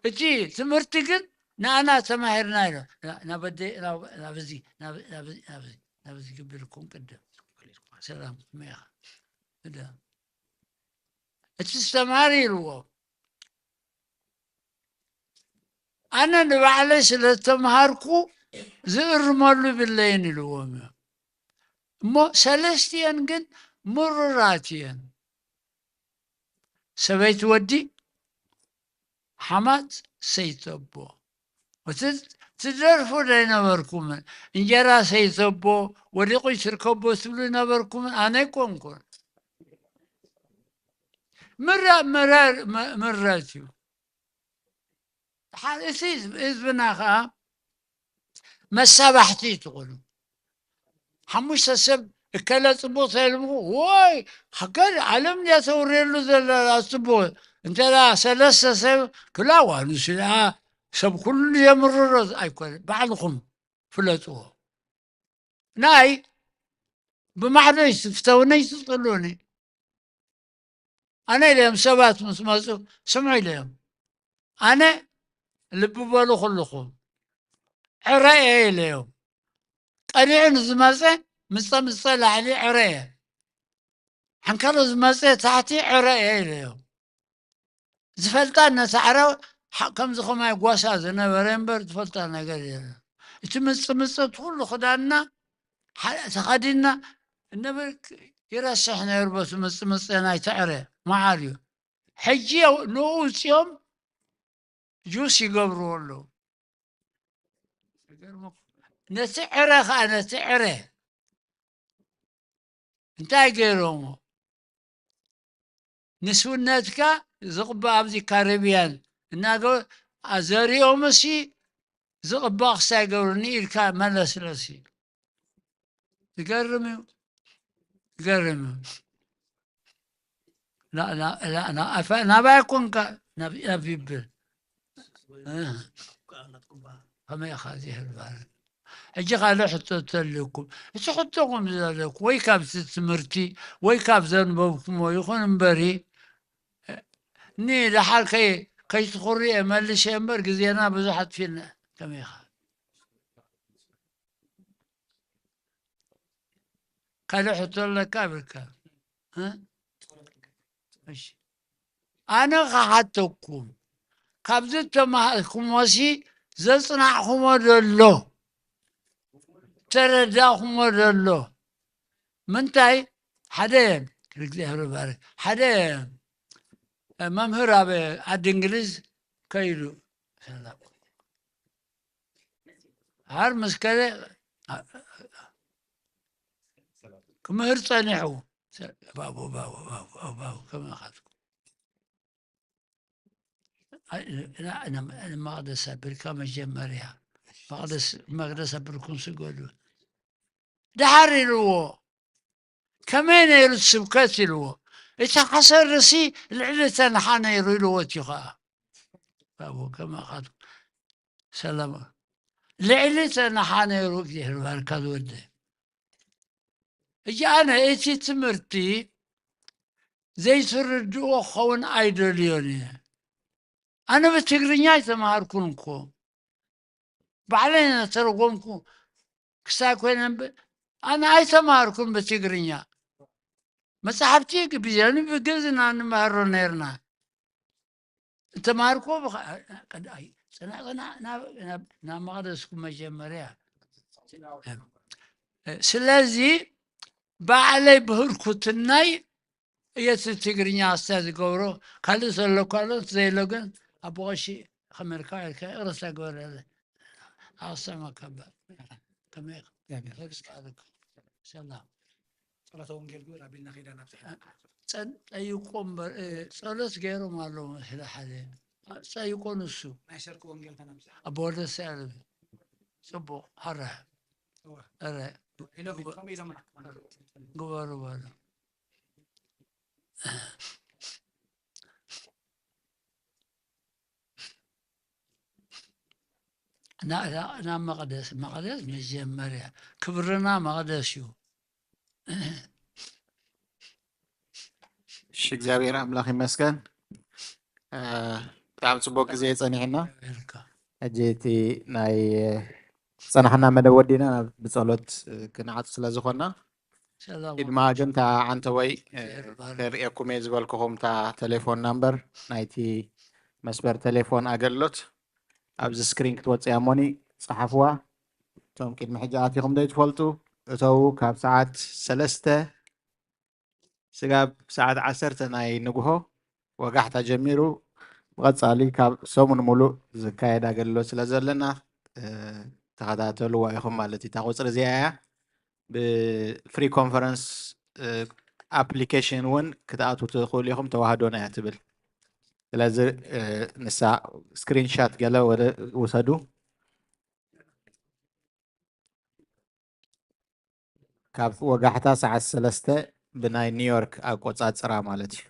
እቲ ትምህርቲ ግን ንኣና ተማሂርና ኢሎ። ና-፣ ናብ ኣደ-፣ ናብ፣ ናብ እዚ፣ ናብ፣ ናብ እዚ፣ ናብ እዚ፣ ናብ እዚ ግብር ኩም ቅድም። ሰላም፣ ከመይ ኢኻ? እዳ። እቲ ዝተማሃረ ኢልዎ። ኣነ ንባዕለይ ስለ ዝተምሃርኩ ዝእርመሉ ይብለይን ኢልዎም እዮም። እሞ ሰለስቲኤን ግን ምሩራት እየን። ሰበይቲ ወዲ፣ ሓማት ሰይቲ ኣቦ። እቲ ትደርፉ ዶ ኣይነበርኩምን? እንጀራ ሰይቲ ኣቦ፣ ወዲቑ ይትርከቦ ትብሉ ነበርኩምን? ኣነ ኣይኮንኩን። ምረ-፣ ምረር-፣ ም-፣ ምረት እዩ። ሓ-፣ እቲ ህዝብና ኸዓ መሳባሕቲ ትኾኑ። ሓሙሽተ ሰብ እከለ ጽቡቕ ተልምኹ፣ ወይ፣ ሃገር ዓለም ድያ ተውርየሉ ዘላ ጽቡቕ። እንተ ደኣ ሰለስተ ሰብ ክላ ዋኑስ ደኣ ሰብ ኩሉ የምርሮ ኣይኮነ። ባዕልኹም ፍለጥዎ። ናይ ብማዕዶይ ትፍተውኒ ትጥሉኒ። ኣነ ኢለዮም ሰባት ምስ መጹ፣ ስምዑ ኢለዮም። ኣነ ልቢ በሉ ኩልኹም። ዕረ እየ ኢለዮም። ቀኒዑ ንዝመጸ ምጸ ምጸ ላዕሊ ዕረ እየ። ሓንካሎ ዝመጸ ታሕቲ ዕረ እየ ኢለዮም። ዝፈልጣ ነታ ዕረ ሓ-፣ ከምዚ ኸማይ ጓሳ ዝነበረ እምበር ዝፈልጣ ነገር የለን። እቲ ምጽ ምጸ እቲ ኩሉ ክዳንና ሓ-፣ ተኸዲንና እነበር ክ-፣ ይረስሕ ነይሩ በቲ ምጽ ምጸ ናይቲ ዕረ መዓር እዩ። ሕጂ ንኡ ውጽኦም ጁስ ይገብርዎ ኣለዉ። ነቲ ዕረ ኸዓ፣ ነቲ ዕረ እንታይ ገይሮሞ? ንስውነትካ ዝቕባእ ኣብዚ ካሪብያን እናገ-፣ ኣዘሪኦምሲ ዝቕባእ ክሳይ ገብሩኒ ኢልካ መለስለሲ። ዝገርም እዩ። ዝገርም እዩ። ላ-፣ ላ-፣ ላ-፣ ላ-፣ ኣፈ-፣ ናባይ ኮንካ ናብ፣ ናብ ይብል። እ። ከመይ ኢኻ እዚ ህልባል? ሕጂ ካልእ ሕቶ ተልኩም። እቲ ሕቶኹም ዘለኩ ወይ ካብቲ ትምህርቲ ወይ ካብ ዘንበብኩሞ ይኹን እምበሪ፣ ኒ ደሓር ከይ-፣ ከይትኹርየ መልሰ እምበር ግዜና ብዙሕ ኣጥፊእና። ከመይ ኢኻ? ካልእ ሕቶ ኣለካ ብልካ? እ? እሺ። ኣነ ክሓተኩም፣ ካብዚ እተማሃርኩሞሲ ዘጽናዕኩሞ ዘሎ፣ ተረዳእኩሞ ዘሎ ምንታይ? ሓደ፣ እግዚኣብሔር ይባርክ። ሓደ መምህር ኣብ ዓዲ እንግሊዝ ከይዱ፣ ሰላም። ሃር ምስ ከደ፣ ክምህር ጸኒሑ። ባቡ፣ ባቡ፣ ባቡ፣ ባቡ፣ ባቡ፣ ከመይ ኢኻ ትብሎ? ኣይ፣ ን-፣ ን-፣ ን-፣ ንመቕደስ ኣቢልካ መጀመርያ። መቕደስ፣ መቕደስ ኣቢልኩም ስገዱ። ደሓር ኢልዎ። ከመይ ነይሩ እቲ ስብከት ኢልዎ። እቲ ሓሰር ርእሲ ልዕሊ ተናሓ ነይሩ ኢልዎ እዩ ኸዓ። ኣብኡ ከማኻት ሰላም። ልዕሊ ተናሓ ነይሩ እግዚኣብሔር ባርካ ዝወደ። ሕጂ ኣነ እቲ ትምህርቲ ዘይትርድእዎ ክኸውን ኣይደልዮን እየ። ኣነ ብትግርኛ ኣይተማሃርኩን እኮ። ባዕለይ እናተረጎምኩ ክሳይ ኮይነ እምበር፣ ኣነ ኣይተማሃርኩን ብትግርኛ። መጻሕፍቲ ብዘን ብግእዝ ኢና ንመሃሮ ነይርና። እተማሃርኩዎ ብኸ-፣ ቀዳይ ጽናዕ፣ ጽናዕ ናብ፣ ናብ፣ ናብ መቕደስኩም መጀመርያ። ስለዚ ባዕለይ ብህርኩትናይ እየ እቲ ትግርኛ ኣስታ ዝገብሮ። ካልእ ዘሎ እኳ ኣሎ፣ እቲ ዘየሎ ግን ኣቦ ቀሺ ከመልካ ኢልካ ይቕረታ ግበረለይ። ኣሰማካ እባ። ከመይ ኢኻ? ሰላም። ጸሎተ ወንጌል ግበር ኣቢልና ኸይዳ ናብ ጸ-፣ ጠይቆ እምበር፣ እ፣ ጸሎት ገይሮም ኣለዉ። ስለ ሓደ ጸይቆ ንሱ። ናይ ሰርክ ወንጌል ተነብዛ። ኣቦ ወልደሰ ያለ ጽቡቕ፣ ሃረ። እወ። እረ። ኢሎም፣ ከመይ ኢሎም? ግበሩ በሉ። ና-፣ ና-፣ ናብ መቕደስ፣ መቕደስ መጀመርያ ክብርና መቕደስ እዩ። እሺ፣ እግዚኣብሔር ኣምላኽ ይመስገን። እ፣ ብጣዕሚ ጽቡቅ ግዜ ጸኒሕና። ዌልካም። ሕጂ እቲ ናይ ጸናሕና መደብ ወዲና ናብ ብጸሎት ክንዓጹ ስለ ዝኾንና፣ ሰላም ቅድማ ግን እታ ዓንተወይ፣ እ፣ ዜሮ ባር። ከርእየኩም እየ ዝበልኩኹም እታ ቴሌፎን ናምበር ናይቲ መስመር ቴሌፎን ኣገልግሎት ኣብዚ ስክሪን ክትወጽእ እያ እሞኒ ጸሓፍዋ። እቶም ቅድሚ ሕጂ ኣቲኹም ዘይትፈልጡ እተዉ፣ ካብ ሰዓት ሰለስተ ስጋብ ሰዓት ዓሰርተ ናይ ንግሆ ወጋሕታ ጀሚሩ ብቐጻሊ ካብ ሰሙን ሙሉእ ዝካየድ ኣገልግሎት ስለ ዘለና፣ እ፣ ተኸታተልዋ ኢኹም ማለት እዩ። እታ ቁጽሪ እዚኣ እያ። ብፍሪ ኮንፈረንስ፣ እ፣ ኣፕሊኬሽን እውን ክትኣትዉ ትኽእሉ ኢኹም። ተዋህዶና እያ ትብል። ስለዚ፣ እ፣ ንሳ ስክሪንሻት ገለ ወደ ውሰዱ። ካብ ወጋሕታ ሰዓት ሰለስተ ብናይ ኒውዮርክ ኣቆጻጽራ ማለት እዩ።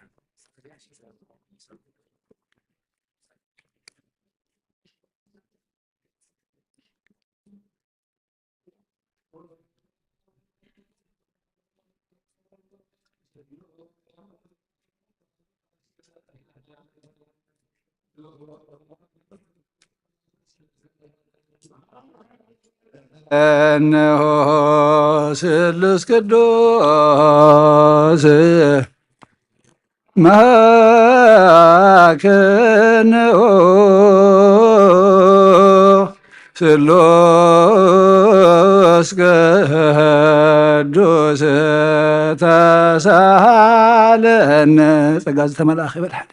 እንሆ ስሉስ ቅዱስ መሃክንኡ ስሉስ ቅዱስ ተሳሃለነ። ጸጋ ዝተመልኣኺ በል ሓደ።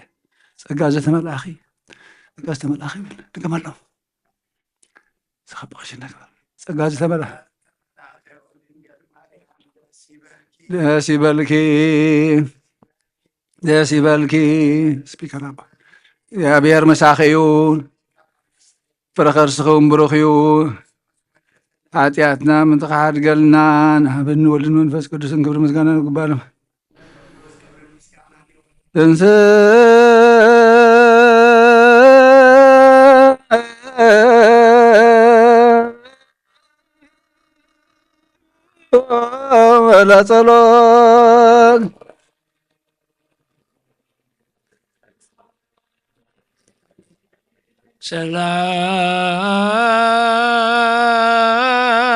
ጸጋ ዝተመልኣኺ፣ ጸጋ ዝተመልኣኺ በል። ድገመሎም። ዝኸበቕሽ ነገር ጸጋ ዝተመልኣ። ደስ ይበልኪ፣ ደስ ይበልኪ። ስፒከር ኣባ። እግዚኣብሔር ምሳኺ ይኹን። ፍረ ከርስኺ እውን ብሩኽ እዩ። ሓጢኣትና ምትኻ ሓድገልና። ንኣብን ወልድን መንፈስ ቅዱስን ክብሪ ምስጋና ይግባእ። ትንስእ ለጸሎት።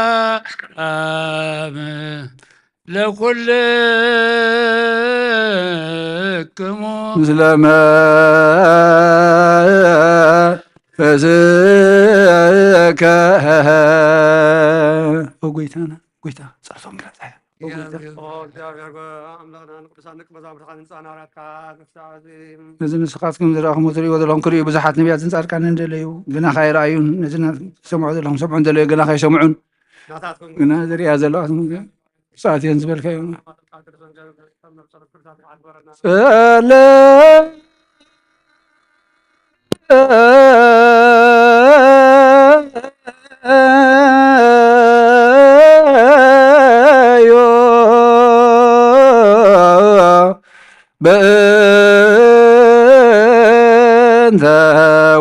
ሰላም ለኩልክሙ። ምስለ መንፈስከ። ኦ ጎይታና፣ ጎይታ፣ ጸሎቶም ግለጽ። ኦ ጎይታ። ኦ እግዚኣብሔር ኣምላኽና፣ ንቅዱሳን ደቂ መዛሙርትኻ ንንጽኣ ናባትካ ንፍታ። ነዚ ንስኻትኩም ዝረኣኹም ትርእይዎ ዘለኹም ክርእዩ ብዙሓት ነቢያትን ጻድቃንን ደለዩ፣ ግና ካይረኣዩን፣ ነዚ ዝሰምዑ ዘለኹም ሰምዑን ደለዩ፣ ግና ካይሰምዑን፣ ናታትኩም ግና ዝርእያ ዘለዋትኩም ብፅኣት እየን ዝበልካዮ። ጸለ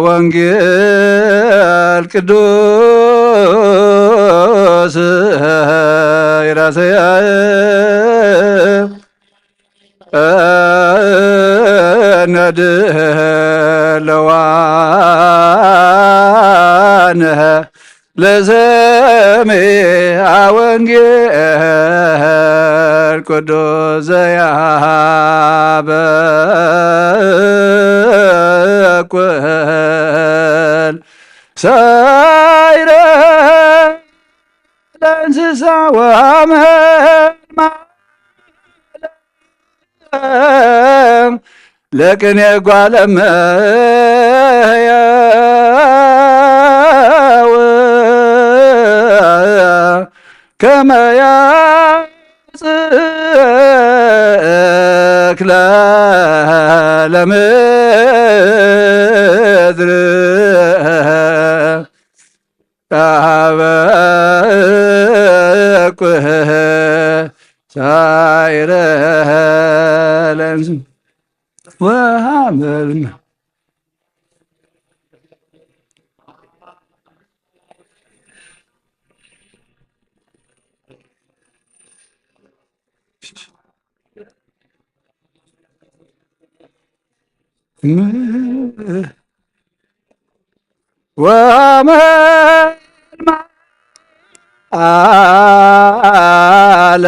ወንጌል ቅዱስ ይራሰያ ነድለዋነ ለሰሚዐ ወንጌል ቅዱስ ዘያበኩል ሳይረ ለእንስሳ ወአመልማለ ለቅኔ ጓለመያው ከመያጽክለ ለምድር አበኩህ ሳይረ ለእንስ ወሃመልም ወመልማ አለ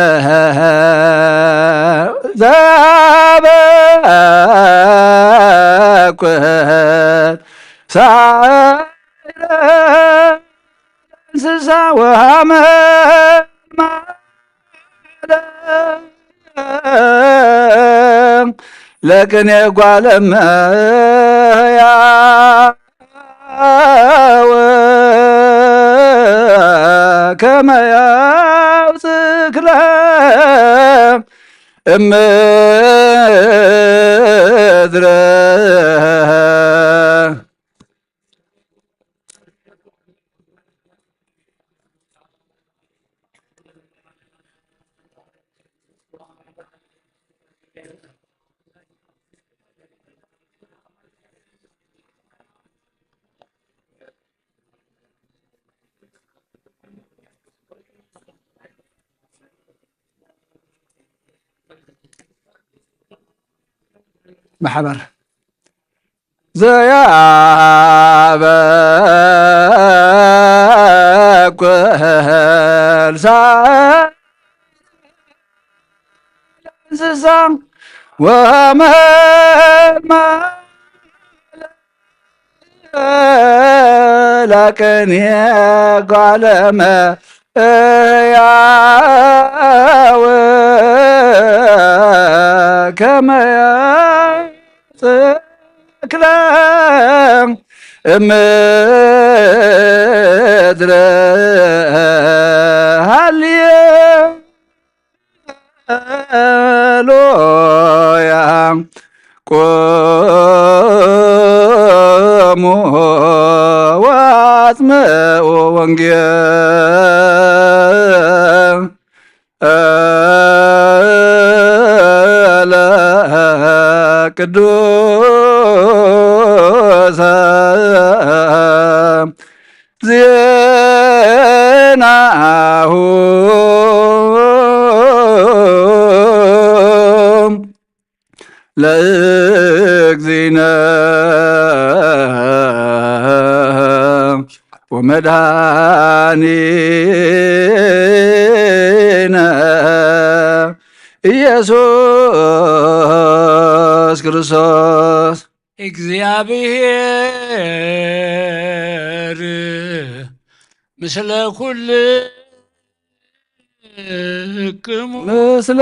ዘበኩት ሳይረ እንስሳ ወሃመልማ ለቅኔ ጓለመያው ከመያው ጽክለ እምድረ ማሕበር ዘያበኩል እንስሳ ወመልማ ለቅኔ ጓለመያው ከመያጽክለ እምድረ ሃልየ ሎያ ቆሙ ወአጽምዑ ወንጌል ለቅዱሰ ዜናሁ ለእግዚእነ ወመድኃኒነ ኢየሱስ ክርስቶስ። እግዚኣብሔር ምስለ ኩልክሙ ምስለ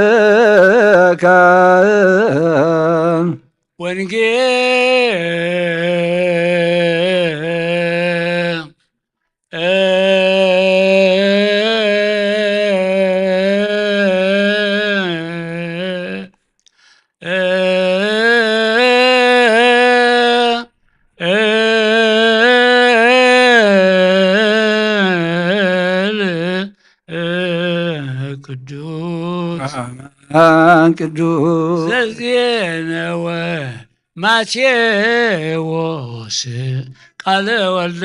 መንፈስከ ወንጌል ቅዱስ ቅዱስ ዘዜነወ ማቴዎስ ቃለ ወልደ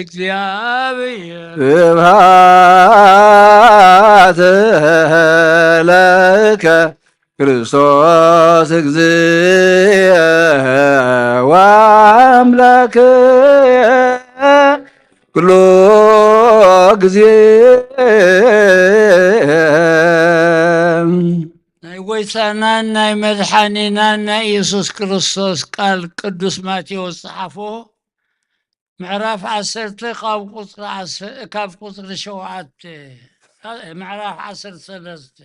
እግዚኣብሔር። ስብሐት ለከ ክርስቶስ እግዚእ ወአምላክ ኩሎ ጊዜ። ናይ ጎይታናን ናይ መድሓኒናን ናይ ኢየሱስ ክርስቶስ ቃል ቅዱስ ማቴዎስ ጸሓፎ፣ ምዕራፍ ዓሰርተ ካብ ቁጽሪ ዓስ-፣ ካብ ቁጽሪ ሸውዓተ፣ ምዕራፍ ዓሰርተ ሰለስተ።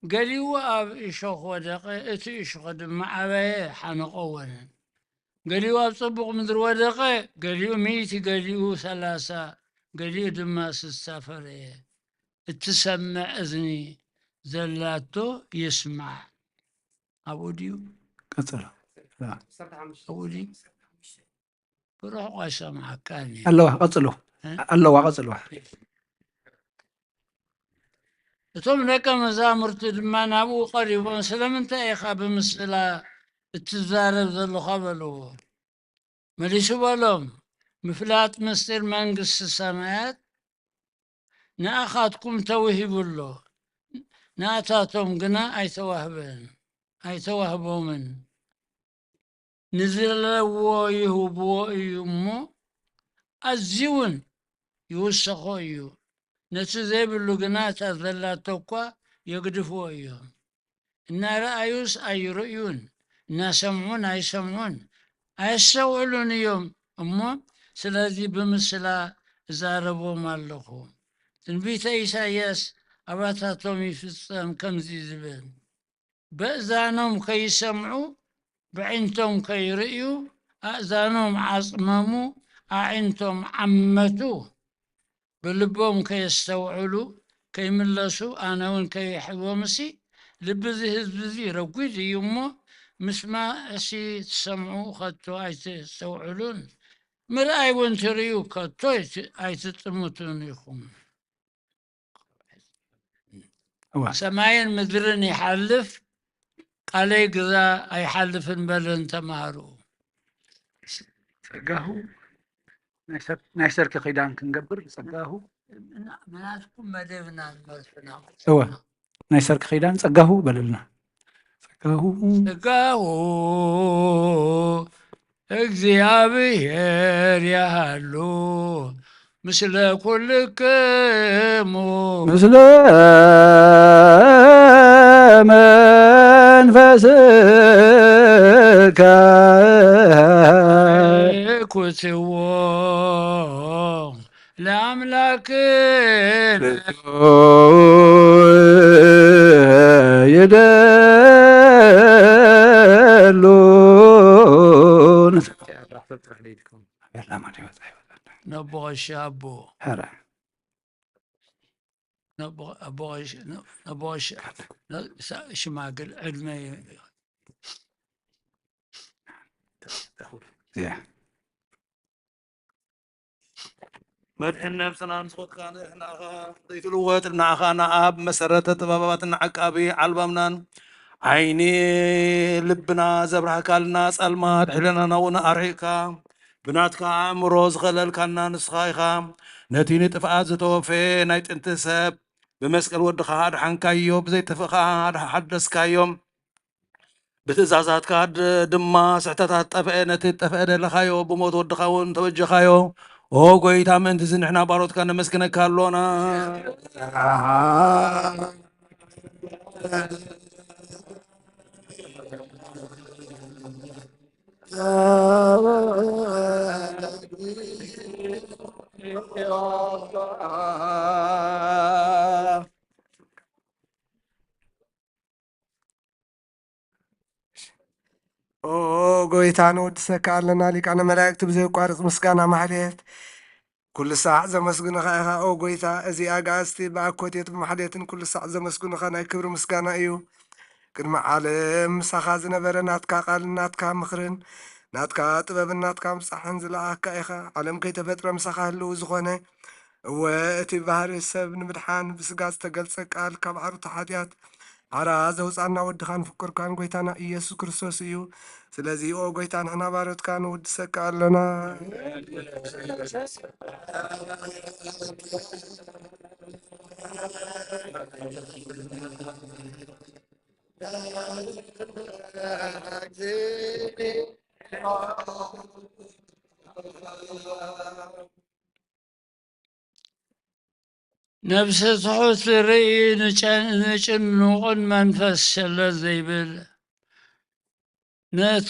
ገሊኡ ኣብ እሾኽ ወደቐ፣ እቲ እሾኽ ድማ ዓበየ፣ ሓነቖ፣ ወነነ። ገሊኡ ኣብ ጽቡቕ ምድሪ ወደቐ፣ ገሊኡ ሚእቲ፣ ገሊኡ ሰላሳ፣ ገሊኡ ድማ ስሳ ፈረየ። እትሰምዕ እዝኒ ዘላቶ ይስማዕ። ኣብኡ ድዩ? ቀጽሎ። ኣብኡ ድዩ? ብርሑቕ ኣይሰምዓካን እዩ። ኣለዋ፣ ቀጽሎ። እ? ኣለዋ፣ ቀጽሎ። እቶም ደቀ መዛሙርቲ ድማ ናብኡ ቀሪቦም፣ "ስለምንታይ ኢኻ ብምስላ እትዛረብ ዘለኻ?" በልዎ። መሊሱ በሎም፣ "ምፍላጥ ምስጢር መንግስቲ ሰማያት ንኣኻትኩም ተውሂቡ ኣሎ፣ ንኣታቶም ግና ኣይተዋህበን፣ ኣይተዋህቦምን። ንዝለዎ ይህብዎ እዩ እሞ፣ ኣዝዩ እውን ይውሰኾ እዩ። ነቲ ዘይብሉ ግና እታ ዘላቶ እኳ የግድፍዎ እዮም። እናረኣዩስ ኣይርእዩን፣ እናሰምዑን ኣይሰምዑን፣ ኣየስተውዕሉን እዮም እሞ፣ ስለዚ ብምስላ እዛረቦም ኣለኹ። ትንቢተ ኢሳይያስ ኣባታቶም ይፍጸም፣ ከምዚ ዝብል፣ በእዛኖም ከይሰምዑ፣ ብዕንቶም ከይርእዩ፣ ኣእዛኖም ዓጽመሙ፣ ኣዒንቶም ዓመቱ፣ ብልቦም ከየስተውዕሉ፣ ከይምለሱ፣ ኣነ እውን ከይሕቦምሲ፣ ልቢ እዚ ህዝቢ እዚ ረጒድ እዩ እሞ፣ ምስማዕሲ ትሰምዑ ከቶ ኣይተስተውዕሉን፣ ምርኣይ እውን ትርእዩ ከቶ ኣይት-፣ ኣይትጥምቱን ኢኹም። እዋ። ሰማይን ምድርን ይሓልፍ፣ ቃለይ ግዛ ኣይሓልፍን በለን ተማሃሩ። ጸጋሁ ናይ ሰር-፣ ናይ ሰርኪ ኪዳን ክንገብር ጸጋሁ። ምና-፣ ምናትኩም መደብና ንመርፍና። እዋ። ናይ ሰርኪ ኪዳን ጸጋሁ በለልና። ጸጋሁ ጸጋሁ እግዚኣብሔር ያሃሉ ምስለ ኩልክሙ ምስለ መንፈስከ ኩትዎ ለአምላክነ ይደሉን። ነቦ ቀሺ ኣቦ። ሐረ። ነቦ-፣ ኣቦ ቀሺ፣ ነ-፣ ነቦ ቀሺ፣ ነ-፣ ሳ-፣ ሽማግል ዕድመ ዩ-፣ ያ። መድሕን ነብስና ንስኻ ንሕና ኸኣ ዘይትልወጥ፣ ንዓኻ ንኣብ መሰረተ ጥበባትን ዓቃቢ ዓልባምናን ዓይኒ ልብና ዘብራህካልና፣ ጸልማት ሕልናና እውን ኣርሒቕካ ብናትካ ኣእምሮ ዝኸለልካና ንስኻ ኢኻ። ነቲ ንጥፍኣት ዝተወፈየ ናይ ጥንቲ ሰብ ብመስቀል ወድኻ ኣድሓንካዮ፣ ብዘይጠፍእ ኸኣ ኣድሓ-፣ ሓደስካዮ። ብትእዛዛትካ ድ-፣ ድማ ስሕተታት ጠፍአ፣ ነቲ ጠፍአ ደለኻዮ፣ ብሞት ወድኻ እውን ተበጀኻዮ። ኦ ጐይታ፣ ምእንቲ እዚ ንሕና ባሮትካ ነመስግነካ ኣሎና። ኦ ጎይታ፣ ነወድሰካ ኣለና፣ ሊቃነ መላእክት ብዘየቋርጽ ምስጋና ማሕሌት። ኩሉ ሳዕ ዘመስግኑኻ ኢኻ፣ ኦ ጎይታ። እዚ ኣጋእዝቲ ብኣኮቴት ብማሕሌትን ኩሉ ሳዕ ዘመስግኑኻ ናይ ክብሪ ምስጋና እዩ። ቅድሚ ዓለም ምሳኻ ዝነበረ ናትካ ቃልን ናትካ ምኽርን፣ ናትካ ጥበብን ናትካ ምብጻሕን ዝለኣኽካ ኢኻ። ዓለም ከይተፈጥረ ምሳኻ ህልው ዝኾነ፣ እወ፣ እቲ ባህሪ ሰብ ንምድሓን ብስጋ ዝተገልጸ ቃል ካብ ዓሩቲ ሓጢኣት ሓራ ዘውፃና ወድኻን ፍቁርካን ጎይታና ኢየሱስ ክርስቶስ እዩ። ስለዚ ኦ ጎይታ ንሕና ባሮትካ ንውድሰካ ኣሎና። ነብሰ ትሑት ርኢ ንጨ- ንጭኑቕን መንፈስ ሸለል ዘይብል ነቶ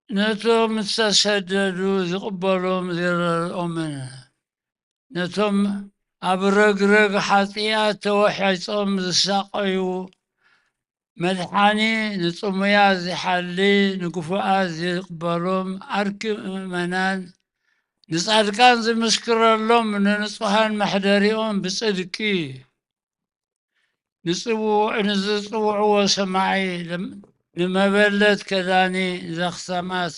ነቶም ዝተሰደዱ ዝቕበሎም ዝረድኦምን ነቶም ኣብ ረግረግ ሓጢኣት ተወሒጾም ዝሳቐዩ መድሓኒ ንጽሙያት ዝሓሊ ንግፉኣት ዝቕበሎም ዓርኪ ምእመናን ንጻድቃን ዝምስክረሎም ንንጹሃን መሕደሪኦም ብጽድቂ ንዝጽውዕዎ ሰማዒ ንመበለት ከዳኒ ዘኽሰማት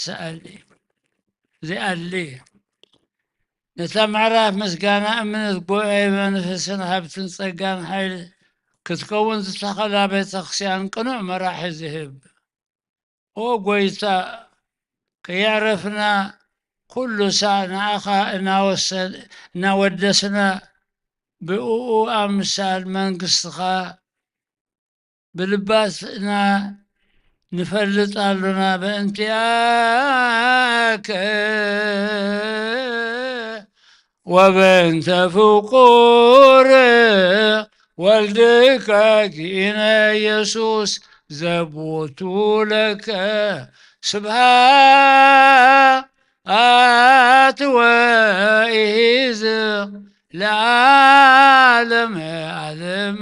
ዝኣሊ ነታ ምዕራፍ ምስጋና እምነት ጉባኤ መንፈስን ሃብትን ጸጋን ሓይል ክትከውን ዝተኸላ ቤተክርስቲያን ቅኑዕ መራሒ ዝህብ ኦ ጎይታ ከየዕረፍና ኩሉ ሳዕ ንኣኻ እናወደስና ብእኡ ኣምሳል መንግስትኻ ብልባትና ንፈልጥ ኣሎና በእንቲኣከ ወበእንተ ፍቁር ወልድከ ኪነ ኢየሱስ ዘቦቱ ለከ ስብሃት ወኢሂዝ ለዓለመ ዓለም።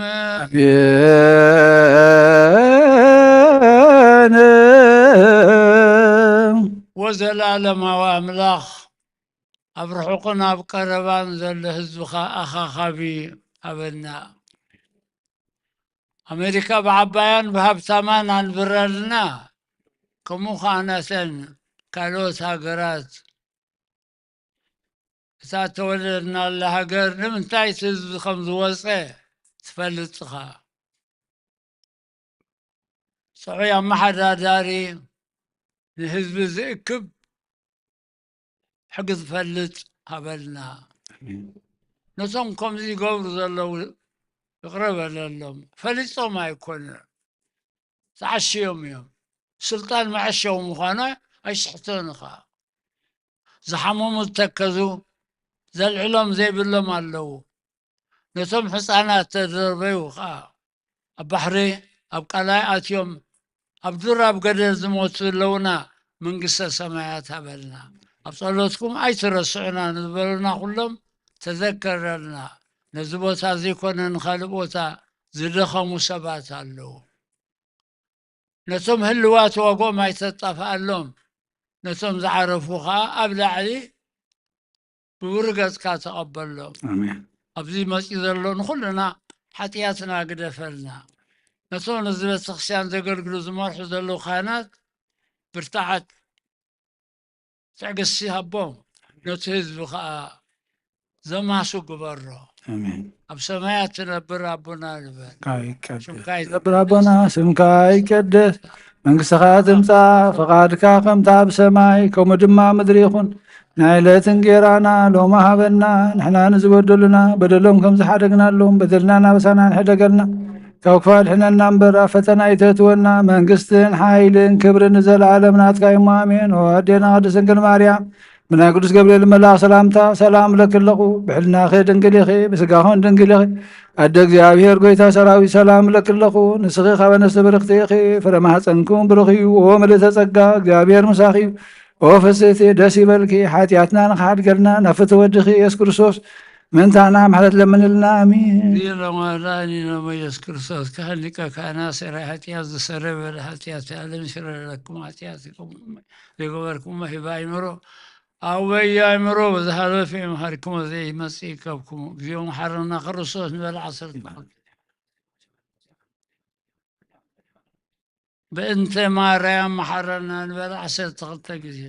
ኣሜን። ወዘለዓለማዊ ኣምላኽ ኣብ ርሑቕን ኣብ ቀረባን ዘሎ ህዝብኻ ኣኻኻቢ ሃበና። ኣሜሪካ ብዓባያን ብሃብታማን ኣንብረልና፣ ከምኡ ኸዓ ነተን ካልኦት ሃገራት። እታ እተወለድናላ ሃገር ንምንታይ እቲ ህዝቢ ከም ዝወፀ ትፈልጥ ኢኻ። ጥዑይ ኣመሓዳዳሪ ንህዝቢ ዝእክብ ሕጊ ዝፈልጥ ሃበልና። ነቶም ከምዚ ይገብሩ ዘለዉ ይቕረ በለሎም። ፈሊጦም ኣይኮኑን፣ ተዓሽዮም እዮም። ስልጣን መዐሸዊ ምዃኑ ኣይስሕቶን ኢኻ። ዝሓመሙ ዝተከዙ ዘልዕሎም ዘይብሎም ኣለዉ። ነቶም ሕፃናት ተደርበዩ ኸዓ ኣብ ባሕሪ ኣብ ቀላይ ኣትዮም ኣብ ዱር ኣብ ገደል ዝሞቱ ዘለዉና መንግስተ ሰማያት ሃበልና። ኣብ ጸሎትኩም ኣይትረስዑና ንዝበሉና ኩሎም ተዘከረልና። ነዚ ቦታ ዘይኮነ ንኻልእ ቦታ ዝደኸሙ ሰባት ኣለዉ። ነቶም ህልዋት ዋግኦም ኣይተጣፍኣሎም። ነቶም ዝዓረፉ ኸዓ ኣብ ላዕሊ ብብሩህ ገጽካ ተቐበሎም። ኣሜን። ኣብዚ መጺኡ ዘሎ ንኹልና ሓጢኣትና ግደፈልና። ነቶም ነዚ ቤተክርስትያን ዘገልግሉ ዝመርሑ ዘለዉ ካህናት ብርታዓት ትዕግስቲ ሃቦም፣ ነቲ ህዝቢ ኸዓ ዘማሱ ግበሮ። ኣሜን። ኣብ ሰማያት ትነብር ኣቦና ንበል። ስምካ ይቀደስ። ስምካ ይቀደስ። ትነብር ኣቦና ስምካ ይቀደስ። መንግስትኻ ትምጻእ፣ ፈቓድካ ከምታ ኣብ ሰማይ ከምኡ ድማ ምድሪ ይኹን። ናይ ዕለት እንጌራና ሎሚ ሃበና፣ ንሕና ንዝበደሉና በደሎም ከም ዝሓደግናሎም በደልና ናበሳና ንሕደገልና። ካብ ክፉእ ኣድሕነና እምበር ኣብ ፈተና ኣይተእትወና። መንግስትን ሓይልን ክብርን ንዘለኣለም ናትካ እሞ ኣሜን። ኦ ኣዴና ቅድስት ድንግል ማርያም ብናይ ቅዱስ ገብርኤል መልኣኽ ሰላምታ ሰላም እለኪ ኣለኹ። ብሕልናኺ ድንግል ኢኺ፣ ብስጋኹን ድንግል ኢኺ። ኣደ እግዚኣብሔር ጎይታ ሰራዊት ሰላም እለኪ ኣለኹ። ንስኺ ካብ ኣንስቲ ብርኽቲ ኢኺ፣ ፍረ ማህፀንኩም ብሩኽ እዩ። ኦ ምልእተ ጸጋ እግዚኣብሔር ምሳኺ እዩ። ኦ ፍስሕቲ ደስ ይበልኪ፣ ሓጢኣትና ንኽሓድገልና ናብ ፍትሒ ወድኺ ኢየሱስ ክርስቶስ ምእንታና ምሕረት ለምንልና። ኣሜን። ዲኖ ማዳኒ ኖመ ኢየሱስ ክርስቶስ ካህን ሊቀ ካህናት ሰራይ ሓጢኣት ዝሰረ በለ ሓጢኣት ዓለም ይስረየለኩም ሓጢኣትኩም ዘይገበርኩሞ ሂባ ኣይምሮ ኣወይ ኣይምሮ ብዝሓለፈ ይምሃርክሞ ዘይመጽእ ይከብክሞ። እግዚኦ መሓረና ክርስቶስ ንበል ዓሰርተ በእንተ ማርያም መሓረና ንበል ዓሰርተ ክልተ ግዜ።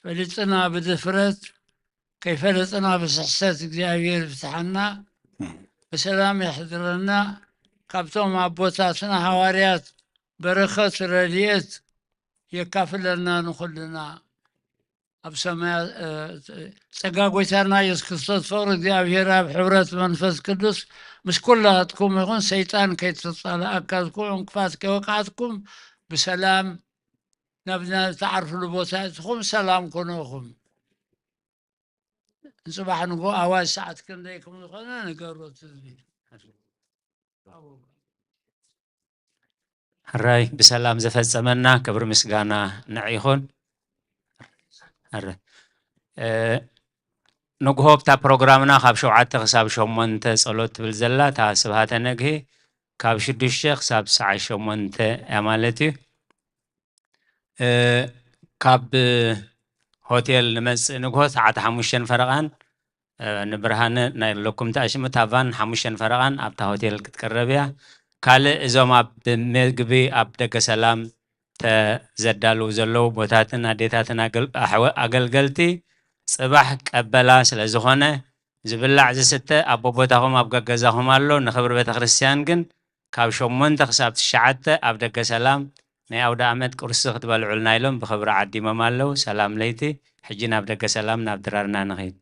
ፈሊጥና ብድፍረት ከይፈለጥና ብስሕተት እግዚኣብሔር ይፍትሓና፣ ብሰላም የሕድረና። ካብቶም ኣቦታትና ሃዋርያት በረኸት ረድኤት የካፍለና ንኹልና። ኣብ ሰማያ እ፣ ጸጋ ጎይታና ኢየሱስ ክርስቶስ፣ ፍቕሪ እግዚኣብሔር ኣብ ሕብረት መንፈስ ቅዱስ ምስ ኩላትኩም ይኹን። ሰይጣን ከይተጻላኣካትኩም፣ ዕንቅፋት ከይወቃዕትኩም፣ ብሰላም ናብ ናብ እትዓርፍሉ ቦታ እትኹም ሰላም ኩነኹም። ንጽባሕ ንግሆ ኣዋጅ ሰዓት ክንደይ ከም ዝኾነ ንገሩ እቲ ህዝቢ። ሕራይ ብሰላም ዘፈጸመና ክብሪ ምስጋና ንዕ ይኹን። ሕራይ። እ፣ ንግሆ ኣብታ ፕሮግራምና ካብ ሸውዓተ ክሳብ ሸሞንተ ጸሎት ትብል ዘላ እታ ስብሃተ ነግሂ ካብ ሽዱሽተ ክሳብ ሰዓት ሸሞንተ እያ ማለት እዩ። እ፣ ካብ ሆቴል ንመጽእ ንግሆ ሰዓት ሓሙሽተን ፈረቓን፣ እ፣ ንብርሃነ ናይ ለኩም ተኣሽሙ ታቫን ሓሙሽተን ፈረቓን ኣብታ ሆቴል ክትቅረብ እያ። ካልእ እዞም ኣብ ምግቢ ኣብ ደገ ሰላም ተዘዳልው ዘለዉ ቦታትን ኣዴታትን ኣገል-፣ ኣሕወ-፣ ኣገልገልቲ ጽባሕ ቀበላ ስለ ዝኾነ ዝብላዕ ዝስተ ኣብ ቦታኹም ኣብ ገገዛኹም ኣሎ። ንኽብሪ ቤተ ክርስቲያን ግን ካብ ሸሞንተ ክሳብ ትሽዓተ ኣብ ደገ ሰላም ናይ ኣውደ ኣመት ቁርሲ ክትበልዑልና ኢሎም ብኽብሪ ዓዲሞም ኣለዉ። ሰላም ለይቲ። ሕጂ ናብ ደገ ሰላም ናብ ድራርና ንኺድ።